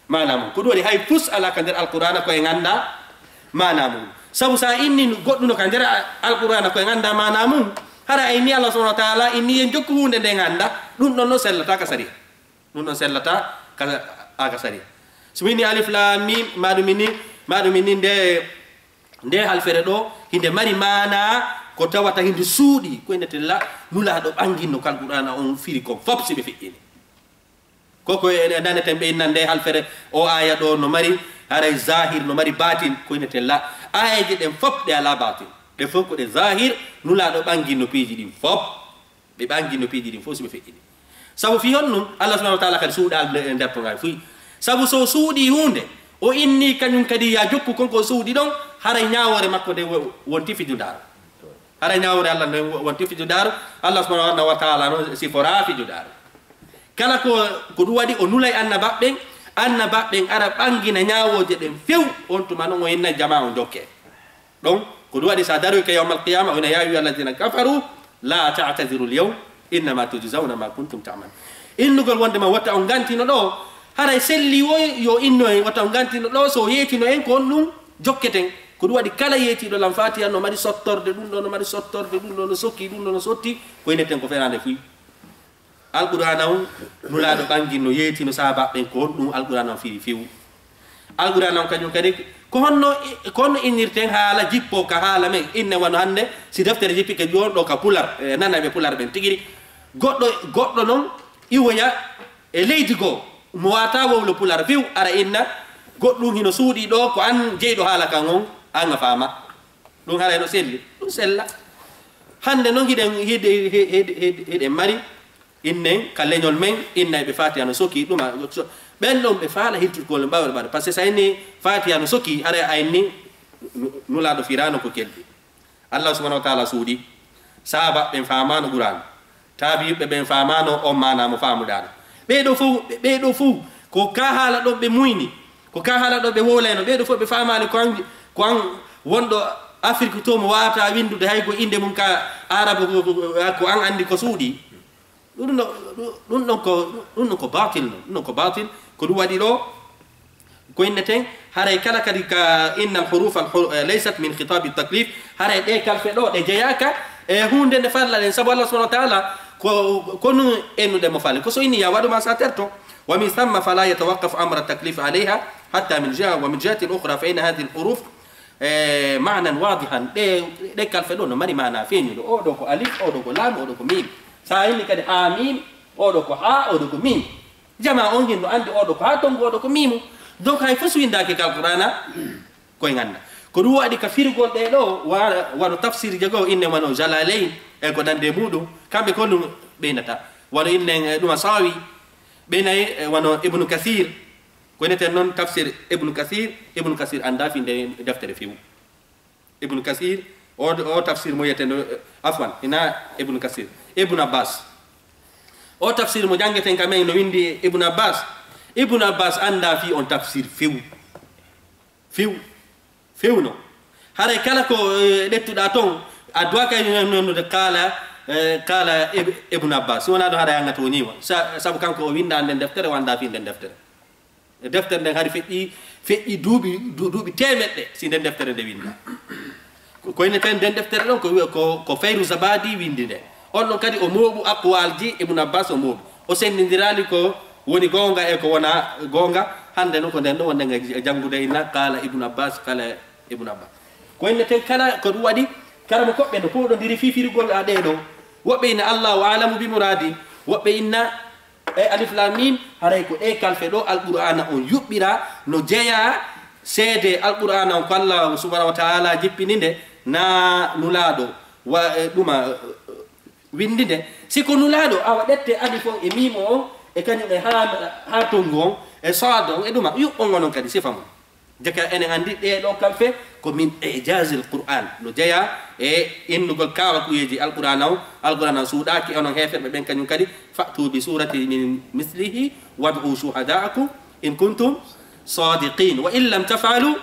maanaa mum. Ko ɗum waɗi hay fus alaa ka nder Alqur'aana ko en annda maanaa mum. Sabu so a inni goɗɗum no ka nder Alqur'aana ko en annda maanaa mum, hara a inni Allah subhanahu wa ta'ala inni en jokku huunde nde en annda, ɗum ɗon no sellataa ka sariya. Ɗum ɗon sellataa ka, a, ka sariya. So mi inni alif lam mim, maɗum inni, maɗum inni nde, nde halfere ɗo, hinde mari maana ko tawata hinde suuɗi, ko ene tella Nulaaɗo ɓanginno kal Qur'aana on firi kon fop si ɓe feƴƴini. Ko ko e, e naneten ɓe inna nde halfere, o aaya ɗo no mari, haray zahir, no mari batin, ko ene tella. Aayeeje ɗen fop ɗe alaa batin. Ɗe fof ko ɗe zahir, Nulaaɗo ɓanginno piiji ɗin fop. Ɓe ɓanginno piiji ɗin fof si ɓe feƴƴini. Sabu fii honɗum? Allah subhanahu wa taala kadi suuɗaali nde, e nder to ngaari fuy. Sabu so suuɗii huunde, o inni kañum kadi ya jokku kon ko suuɗi ɗon, haray ñaawoore makko nde wo-, wonti fijudaaro. Haray ñaawoore Allah nden wo-, wonti fijudaaro. Allah subhanahu wa taala no siforaa fijudaaro. Kala ko, ko ɗum waɗi o nulay annabaaɓe ɓen, annabaaɓe ɓen ara ɓangina ñaawooje ɗen few, on tuma non o inna jamaa on jokke. Ɗon, ko ɗum waɗi so a daroyke yawmal qiyama, o ina, "Ya ayyuha alladhina kafaru, la ta'tadhiru al-yawm, innama tujzawna ma kuntum ta'malun." Innugol wonde ma wota on gantino ɗo, haray selli wo yo inno en, wota on gantino ɗo, so o yeetino en ko on ɗum jokketen. Ko ɗum waɗi kala yeetiiɗo lan Fatiha no mari sottorde, ɗum ɗo no mari sottorde, ɗum ɗo no sokki, ɗum ɗo no sotti, ko ineten ko fenaande fuy. Alqur'aana on, Nulaaɗo ɓanginno yeetino sahaabaaɓe ɓen ko honɗum Alqur'aana on firi few. Alqur'aana on kañum kadi, ko honno, ko honno innirten haala jippoo ka haala men? Inne wano hannde, si deftere jippike jooni ɗo ka Pular, e, nanayɓe Pular ɓen tigiri. Goɗɗo, goɗɗo non iwoya e leydi goo, mo waawataa wowlo Pular few, ara inna, goɗɗum hino suuɗii ɗo, ko an jeyɗo haala kan on, an a faama. Ɗum haray no selli? Ɗum sella. Hannde non hiɗen, hiɗe-, hiɗe-, hiɗe-, hiɗen mari innen ka leñol men, innayɓe Fatiha no sokii ɗuma. Ɓen ɗon ɓe faala hirtugol, ɓe mbaawa ɓe mbaɗa. Par ce que so a inni Fatiha no sokii, haray a inni nu-, Nulaaɗo firaano ko kelɗi. Allah subhanahu wa taala suuɗii. Sahaaba ɓen faamaano Qur'aan. Taabiyuɓe ɓen faamaano on maanaa mo faamuɗaano. Ɓee ɗoo fow, ɓee ɗoo fow, ko ka haala ɗon ɓe muyni. Ko ka haala ɗon ɓe wowlayno. Ɓee ɗoo fow ɓe faamaali ko an, ko an wonɗo Afrik to mo waawataa winndude hay ko innde mum ka Aarabu, ko, ko, ko an anndi ko suuɗii. Ɗum ɗo, ɗum ɗon ko, ɗum ɗon ko baatil non. Ɗum ɗon ko baatil. Ko ɗum waɗi ɗo, ko inneten, haray kala kadi ka inna al-huruf al-hur-, eh, laysat min khitab at-taklif, haray ɗe kalfe ɗo, ɗe jeyaaka e huunde nde farla ɗen, sabu Allah subhanahu wa ta'ala ko, ko nu ennuɗen mo faale. Ko so inni ya waɗu ma sa terto. Wa min thamma fala yatawaqqaf amra at-taklif alayha hatta min jiha, wa min jihatin ukhra fa inna hadhihi al-huruf, eh, ma'nan wadihan. Ɗe, ɗe kalfe ɗo no mari maana feeñuɗo. O ɗo ko alif, o ɗo ko lam, o ɗo ko mim. Sa inni kadi ha mim, o ɗo ko ha, o ɗo ko mim. Jamaa on hinno anndi oɗo ko haa tonngu, oɗo ko miimu. Donc hay fof so winndaaki ka Alqur'aana, koye ngannda. Ko ɗum waɗi ka firugol ɗee ɗoo, wa-, wano tafsirje goo, inne wano Jalalayn, e ko nandi e muuɗum, kamɓe ko ɗum ɓeynata. Wano inne, e, ɗuma Saawi, ɓeynay, e, wano Ibnu Kasiir. Ko inneten noon tafsir Ibnu Kasiir, Ibnu Kasiir anndaa fii ndee deftere few. Ibnu Kasir, o, o tafsir mo wiyeteno, eh, afwan, ina Ibnu Kasir. Ibnu Abbas. O tafsir mo janngeten ka men no windi Ibnu Abbas. Ibnu Abbas anndaa fii on tafsir few. Few. Few no. Haray kala ko, eh, ɗettuɗaa ton, a duwa kay non, non, non, kaala, eh, kaala Ib-, Ibnu Abbas. Si wonaa ɗum haray a anngataa woni mo. Sa-, sabu kanko o winndaa nden deftere, o anndaa fii nden deftere. E deftere nden hari feƴƴi, feƴƴi duuɓi, du-, duuɓi teemeɗɗe si nden deftere nde winnda. Ko, ko inneten nden deftere ɗon ko wiya ko, ko Fayru Zabadi winndi nde. On ɗon kadi o mooɓu aqwaalji Ibnu Abbas o mooɓu. O senndindiraali ko woni goonga e ko wonaa goonga. Hannde non ko nden ɗon wonɗen e janngude inna qaala Ibnu Abbas, qaala Ibnu Abbas. Ko inneten kala ko ɗum waɗi, kala mo koɓɓe no pooɗondiri fii firugol a ɗee ɗoo. Woɓɓe inna Allahu aalamu bi muraadi, woɓɓe inna e alif lam mim, haray ko ɗee kalfe ɗoo Alqur'aana on yuɓɓiraa, no jeyaa seede Alqur'aana on ko Allah subhanahu wa ta'ala jippini nde, naa Nulaaɗo wa-, e, ɗuma, e, winndi nde. Si ko Nulaaɗo, awa ƴettee alif on e miim on, e kañum e haa, haa tonngu on, e saad on, e ɗuma, yuɓɓon onon kadi sifa mum. Jaka enen anndi ɗee ɗoo kalfe ko min ijazil Qur'an. No jeyaa e innugol kaawakuyeeji Alqur'aana on. Alqur'aana on suuɗaaki onon heeferɓe ɓen kañum kadi. Fa'tu bi surati min mislihi wad'u shuhada'akum in kuntum sadiqin. Wa in lam taf'alu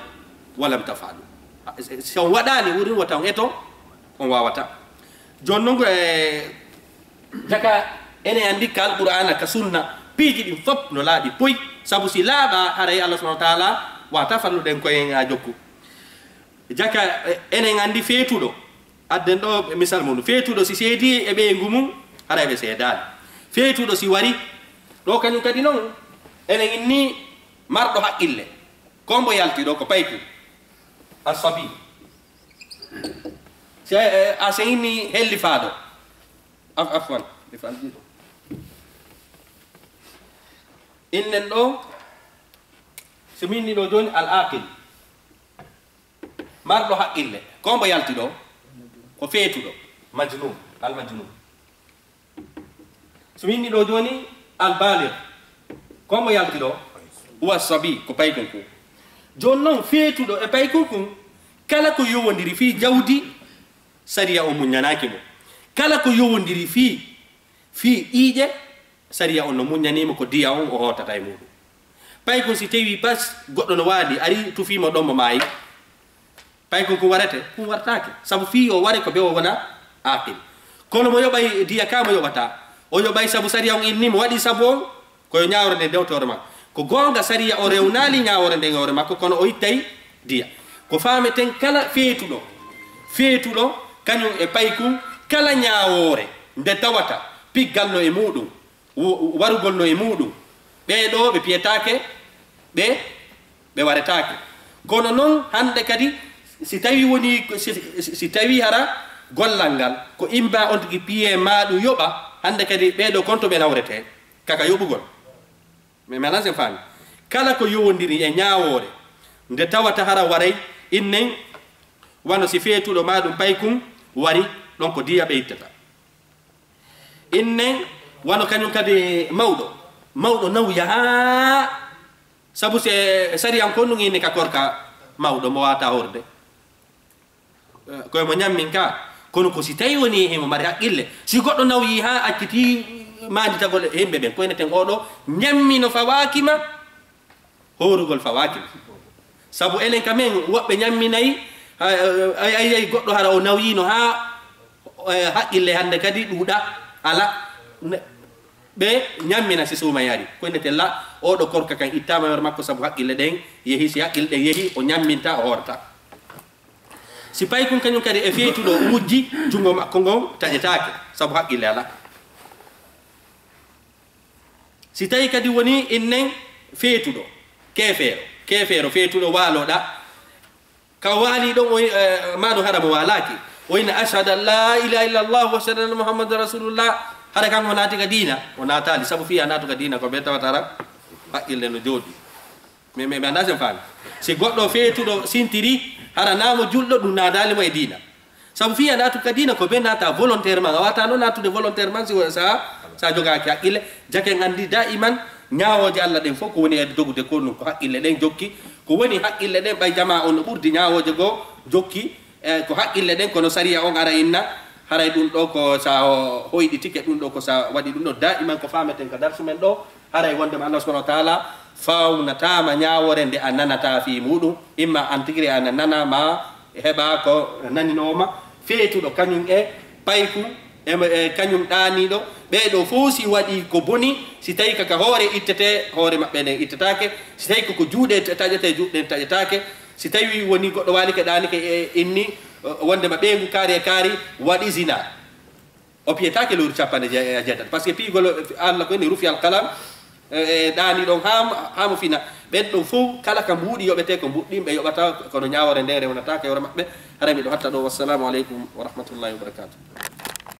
wa lam taf'alu. Si on waɗaali wurin wota on eto, on waawataa. Jooni non, e, jaka enen anndi ka Alqur'aana, ka sunna, piiji ɗin fop no laaɓi puy. Sabu si laaɓaa, haray Allah subhanahu wa ta'ala waawataa fallude en koye en haa jokku. Jaka, e, enen anndi feetuɗo. Adden ɗoo misal mum. Feetuɗo si seedii e ɓeyngu mum, haray ɓe seedaali. Feetuɗo si wari, ɗoo kañum kadi non, enen inni Marɗo haqqille, ko mbo yalti ɗo ko payku. Asabi. Se, eh, a seyni hellifaaɗo. Af-, afwan. Innen ɗo, so min ni ɗo jooni, al aqil. Marɗo haqqille. Ko mbo yalti ɗo? Ko feetuɗo. Majnun. Al majnun. So min ni ɗo jooni, al baligh. Ko mbo yalti ɗo? Huwa sabi, ko paykun kun. Jooni noon, feetuɗo e paykun kun, kala ko yowondiri fii jawdi, sariya o muññanaaki mo. Kala ko yowondiri fii, fii ƴiiƴe, sariya on no muññanii mo, ko diya on o hootata e muuɗum. Paykun si tawii pas goɗɗo no waali, ari tufii mo ɗon mo maayi, paykun kun warete? Kun wartaake. Sabu fii o ware ko ɓe o wona aqil. Kono mo yoɓay diya ka mo yoɓata. O yoɓay sabu sariya on inni mo waɗi sabu on, ko yo ñaawre nde dewte hoore makko. Ko goonga sariya o rewnaali ñaawoore nden e hoore makko, kono o ittay diya. Ko faameten kala feetuɗo, feetuɗo kañum e paykun, kala ñaawoore nde tawata piggal no e muuɗum, wo-, warugol no e muuɗum, ɓee ɗoo ɓe piyetaake, ɓe, ɓe waretaake. Kono noon hannde kadi, si tawii woni, si, si, si tawii hara gollal ngal ko imma on tigi piyee maa ɗum yoɓa, hannde kadi ɓee ɗoo konto ɓe nawretee, kaka yoɓugol. Mais maintenant, en faami. Kala ko yowondiri e ñaawoore, nde tawata hara waray, innen, wano si feetuɗo maa ɗum paykun wari, ɗon ko diya ɓe ittata. Innen, wano kañum kadi mawɗo. Mawɗo nawya haa, sabu se sariyan kon ɗum inni ka korka mawɗo mo waata horde. Eh, koye mo ñammin ka. Kono ko si tawi woni himo mari haqqille. Si goɗɗo nawyi haa accitii maanditagol e yimɓe ɓen, koyneten oɗo ñammino fawaaki ma, hoorugol fawaaki ma. Sabu enen ka men, woɓɓe ñamminay, ay, ay, ay, ay, goɗɗo hara o nawyino haa, eh, haqqille hannde kadi ɗuuɗa, ala. Ne, ɓe ñammina si suuma yari. Koyneten la, oɗo korka kan ittaama yor makko sabu haqqille ɗen yehi, si haqqille ɗen yehi, o ñamminta, o hoorta. Si paykun kañum kadi e feetuɗo wujji, junngo makko ngon taƴetaake, sabu haqqille alaa. Si tawii kadi woni innen feetuɗo, keefeero, keefeero feetuɗo waaloɗa, ka waali ɗon, o, eh, maa ɗum hara mo waalaaki. O inna, "Ashhadu an la ilaha illa Allah wa ashhadu anna Muhammadan rasulullah." Hara kanko naati ka diina, o naataali, sabu fii a naatu ka diina ko ɓe tawata hara haqqille no jooɗi. Mais, mais, mais, a naasen faami. Si goɗɗo feetuɗo sintiri, hara naa mo julɗo, ɗum naadaali mo e diina. Sabu fii a naatu ka diina, ko ɓe naata volontairement. A waawataa noon naatude volontairement si, sa, sa jogaaki haqqille. Jake en anndi daiman, ñaawooje Allah ɗen fof ko woni e dogude ko ɗum, ko haqqille ɗen jokki. Ko woni haqqille ɗen, ɓay jamaa on no ɓurdi ñaawooje goo jokki, e ko haqqille ɗen, kono sariya on ara inna, haray ɗum ɗo ko sa o-, hoyɗitike, ɗum ɗo ko sa waɗi ɗum ɗo. Daiman ko faameten ka darsu men ɗo, haray wondema Allah subhanahu wa taala fawnataama ñaawoore nde a nanataa fii muuɗum, imma an tigi ana nana ma heɓa ko naninooma, feetuɗo kañum e payku, e, e kañum ɗaaniiɗo, ɓee ɗoo fof si waɗii ko boni, si tawii ka, ka hoore ittetee, hoore maɓɓe nden ittetaake, si tawii ko, ko juuɗe ta-, taƴetee, juuɗe ɗen taƴetaake, si tawii woni goɗɗo waalike ɗaanike e inni, wondema ɓeyngu kaari e kaari waɗi zina. O piyetaake lewru capanɗe jeetati, parce que piygol Allah ko ni rufi al qalam, e, e ɗaani ɗon haa, haa mo fina. Ɓen ɗon fof kala ka mbuuɗi yoɓetee ko mbuuɗi ɗin ɓe yoɓata, kono ñaawoore nde rewnataake hoore maɓɓe. Haray miɗo hatta ɗo. Wassalamu aleykum wa rahmatullahi wa barakatuh.